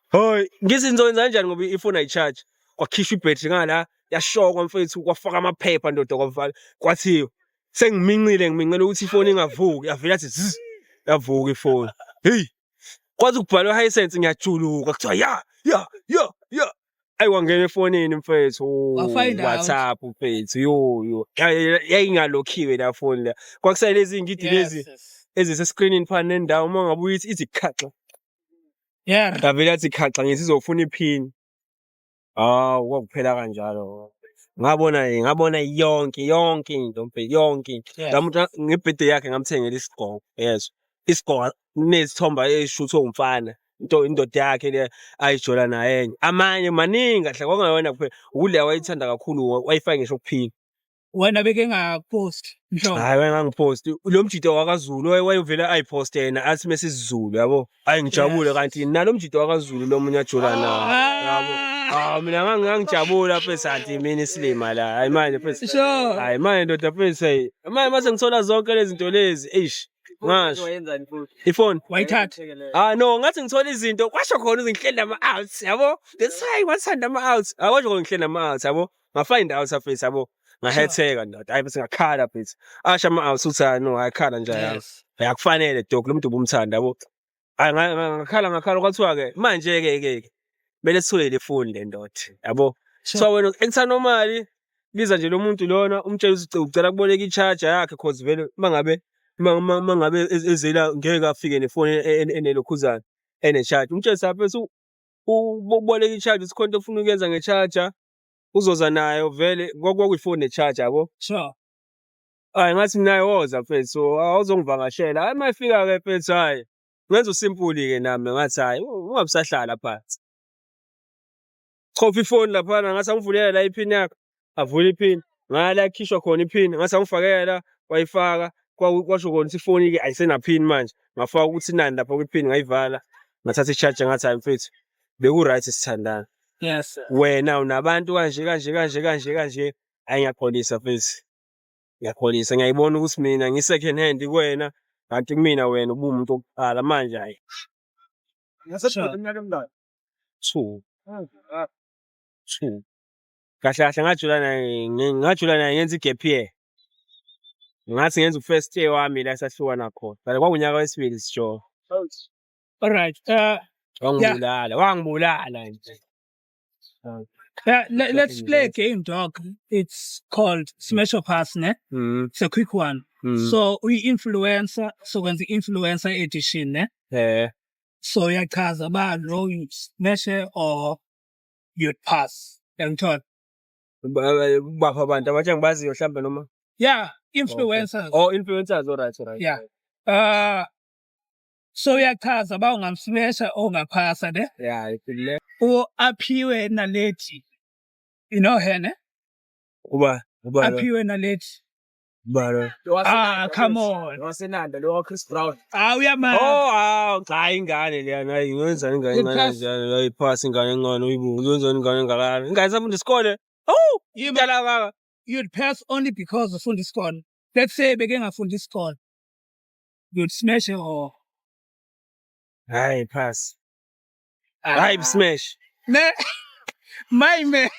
Hayi, ngithi nizokwenza kanjani ngoba ifoni ayi-charge? Kwakhishwa ibhetri ngala, yashokwa mfethu, kwafaka amaphepha ndoda, kwavala, kwathiwa sengimincile, ngimincele ukuthi ifoni ingavuki, yavele yathi zzz, yavuka ifoni. Hey, kwathi kubhalwa Hisense, ngiyajuluka, kuthiwa ya ya ya ya. Ayi, wangena efonini mfethu. Wa-find out. WhatsApp mfethu, yo yo. Yayingalokhiwe la phone la. Kwakusale lezi ngidi lezi ezise-screenini phana nendawo, uma ngabe uyithi ithi khaxa. Yavele yathi khaxa, ngithi izofuna iphini. Hawu, kwakuphela kanjalo. Ngabona yonke yonke into mfethu, yonke into. La muntu nge-birthday yakhe ngamthengela isigqoko, yezwa. Isigqoko kunesithombe esishuthwe umfana. Into indoda yakhe le ayijola naye enye. Amanye maningi kahle, kwakungayona kuphela. Ukule wayithanda kakhulu, wayifaka ngisho kuphini. Wena beke ngapost nhlobo? Hayi, wayengangiposti. Lo mjito wakaZulu wayevele ayiposte yena, athi mese isiZulu, yabo. Hayi, ngijabule kanti nalo mjito wakaZulu lo munye ajola nawo. Yabo. Ah, mina ngangijabula mfethu, athi mina isilima la. Hayi manje mfethu. Hayi manje ndoda mfethu, hey. Manje mase ngithola zonke lezi zinto lezi, eish. Ngasho. Wayenzani futhi? Ifoni. Wayithatha. Ah no, ngathi ngithola izinto, kwasho khona ukuthi ngihleli nama-outs, yabo. That's why wathanda ama-outs. Akwasho khona ngihleli nama-outs, yabo. Nga-find out mfethu, yabo. Ngahetheka ndoda. Hayi bese ngakhala mfethu. Asho ama-outs uthi hayi no, ayakhala nje yami. Ayakufanele dog, lo muntu ubumthanda, yabo. Hayi, ngakhala ngakhala, kwathiwa ke manje ke ke kumele sithole le phone le ndoda, yabo. So wena ekuthanda biza nje lo muntu lona, umtshela ukuthi ucela kuboleka i-charger yakhe, 'cause vele mangabe ezela ngeke afike nefoni enelokhuzana, ene-charger. Umtshele mfethu uboleka i-charger, ukuthi khona into ofuna ukuyenza nge-charger, uzoza nayo vele, kwakuyifoni ne-charger, yabo. Hhayi, ngathi mina woza mfethu, awuzongivakashela. Hhayi, uma efika-ke mfethu, hhayi ngenza u-simple-ke nami, ngathi hhayi, ungabe usahlala phansi. Chofa ifoni laphana, ngathi angivulele la iphini yakho, avule iphini, ngala kukhishwa khona iphini, ngathi angifakele la, wayifaka, kwasho khona ukuthi ifoni-ke ayisenaphini manje. Ngafaka ukuthi nani lapha kwiphini, ngayivala, ngathatha i-charger, ngathi hhayi mfethu, beku-right sithandana. Wena unabantu kanje kanje kanje kanje kanje, hhayi ngiyaxolisa mfethu. Ngiyaxolisa, ngiyayibona ukuthi mina ngi-second hand kuwena, kanti kumina wena ubuwumuntu wokuqala manje, hhayi. Iminyaka emingaki? Two. Two. Kahle kahle ngajula naye ngenza i-gap year. Ngathi ngenza u-first year wami la esahlukana khona. Kanti kwakunyaka wesibili sijola. All right. Wangibulala, wangibulala nje. Let's play a game, dog. It's called Smash or Pass, ne? It's a quick one. So we influencer, so when the influencer edition, ne? Eh. So uyachaza ba lo you smash or you'd pass. Yangithola? Bapha abantu abatsha ngibaziyo mhlambe noma? Yeah, influencers. Oh, influencers, all right, all right. Yeah. So uyachaza ba ungamsmasha or ungaphasa, ne? Yeah, iphilile. U Aphiwe Naledi. You know her, ne? Uba lo? Aphiwe Naledi. Uba lo? Ah, come on. Wasenanda lo Chris Brown. Ah, uyamazi. Oh, ah, cha, ingane leyana, hayi, ngiyenzani ingane encane Uphasi. kanjalo, ayiphasi ingane encane, uyibo, uyenzani ingane engakanani? Ingane isafunda isikole. Oh, indala kangaka. You'd pass only because ufunda isikole. Let's say beke ngafunda isikole. You'd smash her or Hayi, pass. Hayi, smash. Ne, my man.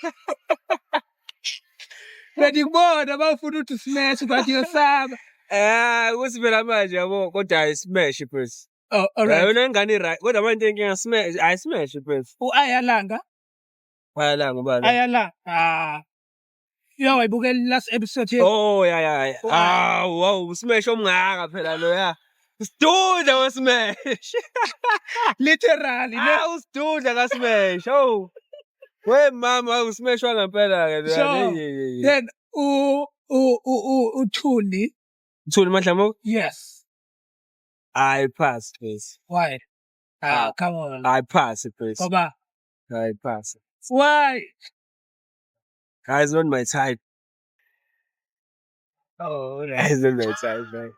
Bengikubona bawufuna ukuthi smash, but yosaba. Eh, ukuthi phela manje yabo, kodwa hayi, smash first. Oh, all right. Yona ingane i-right, kodwa manje inkinga, smash, hayi, smash first. U-Ayalanga. Wayalanga ubani? Ayalanga. Ah. Yo, wayibukela last episode yethu. Oh, ya. Ah, wow, smash omngaka phela lo ya. Sidudla we smash. Literally, ne? Ah, usidudla ka smash. Oh. We mama, usmash wangempela ke lo. Sure. Then u u u u uThuli. Thuli Madlamuka? Yes. I pass, please. Why? Ah, come on. I pass, please. Ngoba I pass. Why? Guys, not my type. Oh, right. Guys, not my type, man.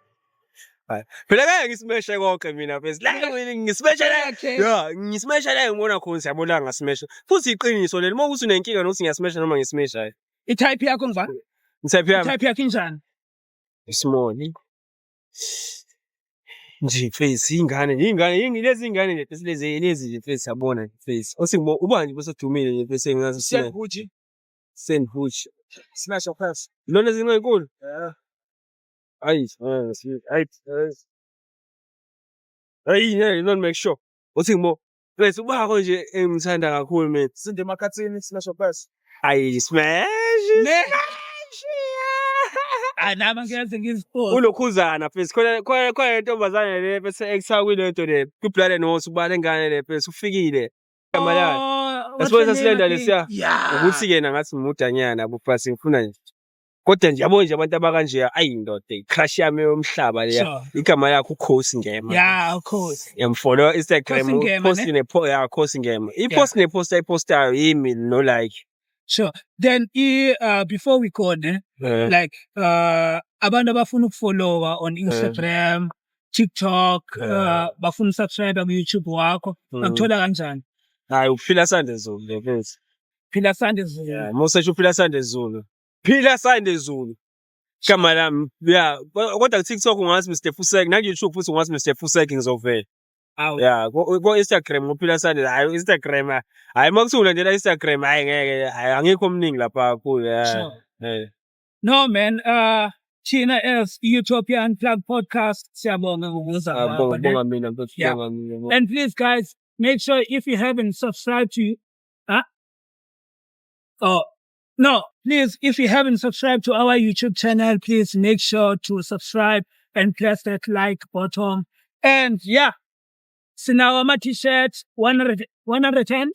Hayi. Phela ngeke ngisimeshe konke mina mfethu. La ngisimeshe la. Okay. Ya, ngisimesha la ngibona khona, siyabona ngasimesha. Futhi iqiniso leli, uma ukuthi unenkinga nokuthi ngiyasimesha noma ngisimesha, hayi. I-type yakho ngiva? Type yami. I-type yakho injani? Small. Nje face ingane, ingane, lezi ingane nje face, lezi nje face, yabona nje face. Othi uba nje bese dumile nje face engathi Send Gucci. Send Gucci. Smash or pass? Lona zinto enkulu. Yeah. Ayi, ayi, ayi, yeah, not make sure. Uthi ngibo bese ubako nje engimthanda kakhulu mina. Sindi Makhathini, smash or pass? Ayi, smash. Ne? Smash. Ah, nami angeze ngizipose. Ulokhuzana mfethu, khona le ntombazane le bese ekuthiwa kule nto le ku-Blood and Water, ubala engane le mfethu ufikile igama layo. Oh, what's Yasibona her name sasilenda again? lesiya. Yeah. Ukuthi-ke ngathi mudanyana yabo, but ngifuna nje, kodwa nje yabo nje abantu abakanje, ayi ndoda, i-crush yami yomhlaba leya. Igama lakhe uKhosi Ngema. Yeah, of course. Yamfollow Instagram. Khosi Ngema, Post ne? ne ya, Khosi Ngema, i-post ne-post ayipostayo yimi no like. Sure. Then before we go, ne, like abantu abafuna ukufollowa on Instagram, TikTok, bafuna usubscribe ku YouTube wakho, bakuthola kanjani? Hayi, uPhila Sande Zulu le mfethu. Phila Sande Zulu. Yeah, mawusearch uPhila Sande Zulu, Phila Sande Zulu igama lami, ya, kodwa ku-TikTok ungathi Mr Fusek, naku-YouTube futhi ungathi Mr Fusek, ngizovela. Awu. Ya, ko-Instagram nguPhila Sande. Hhayi, Instagram, hhayi, uma kuthiwa ulandela Instagram, hhayi ngeke, hhayi, angikho omningi lapha kakhulu, ya. Sure. No man, thina as Utopia Unplugged podcast siyabonga ngokuza Ah, kwakho, bonga ne? Bonga mina mfethu. Bonga mina. And please guys, make sure if you haven't subscribed to, huh? Oh, no, please, if you haven't subscribed to our YouTube channel, please make sure to subscribe and press that like button. And yeah, sinawo ama t-shirts, 100, 110,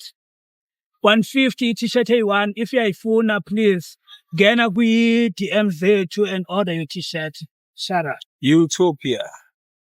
150 t-shirt eyi-one. If uyayifuna, please ngena kwi-DM zethu and order your t-shirt. Shut up. Utopia.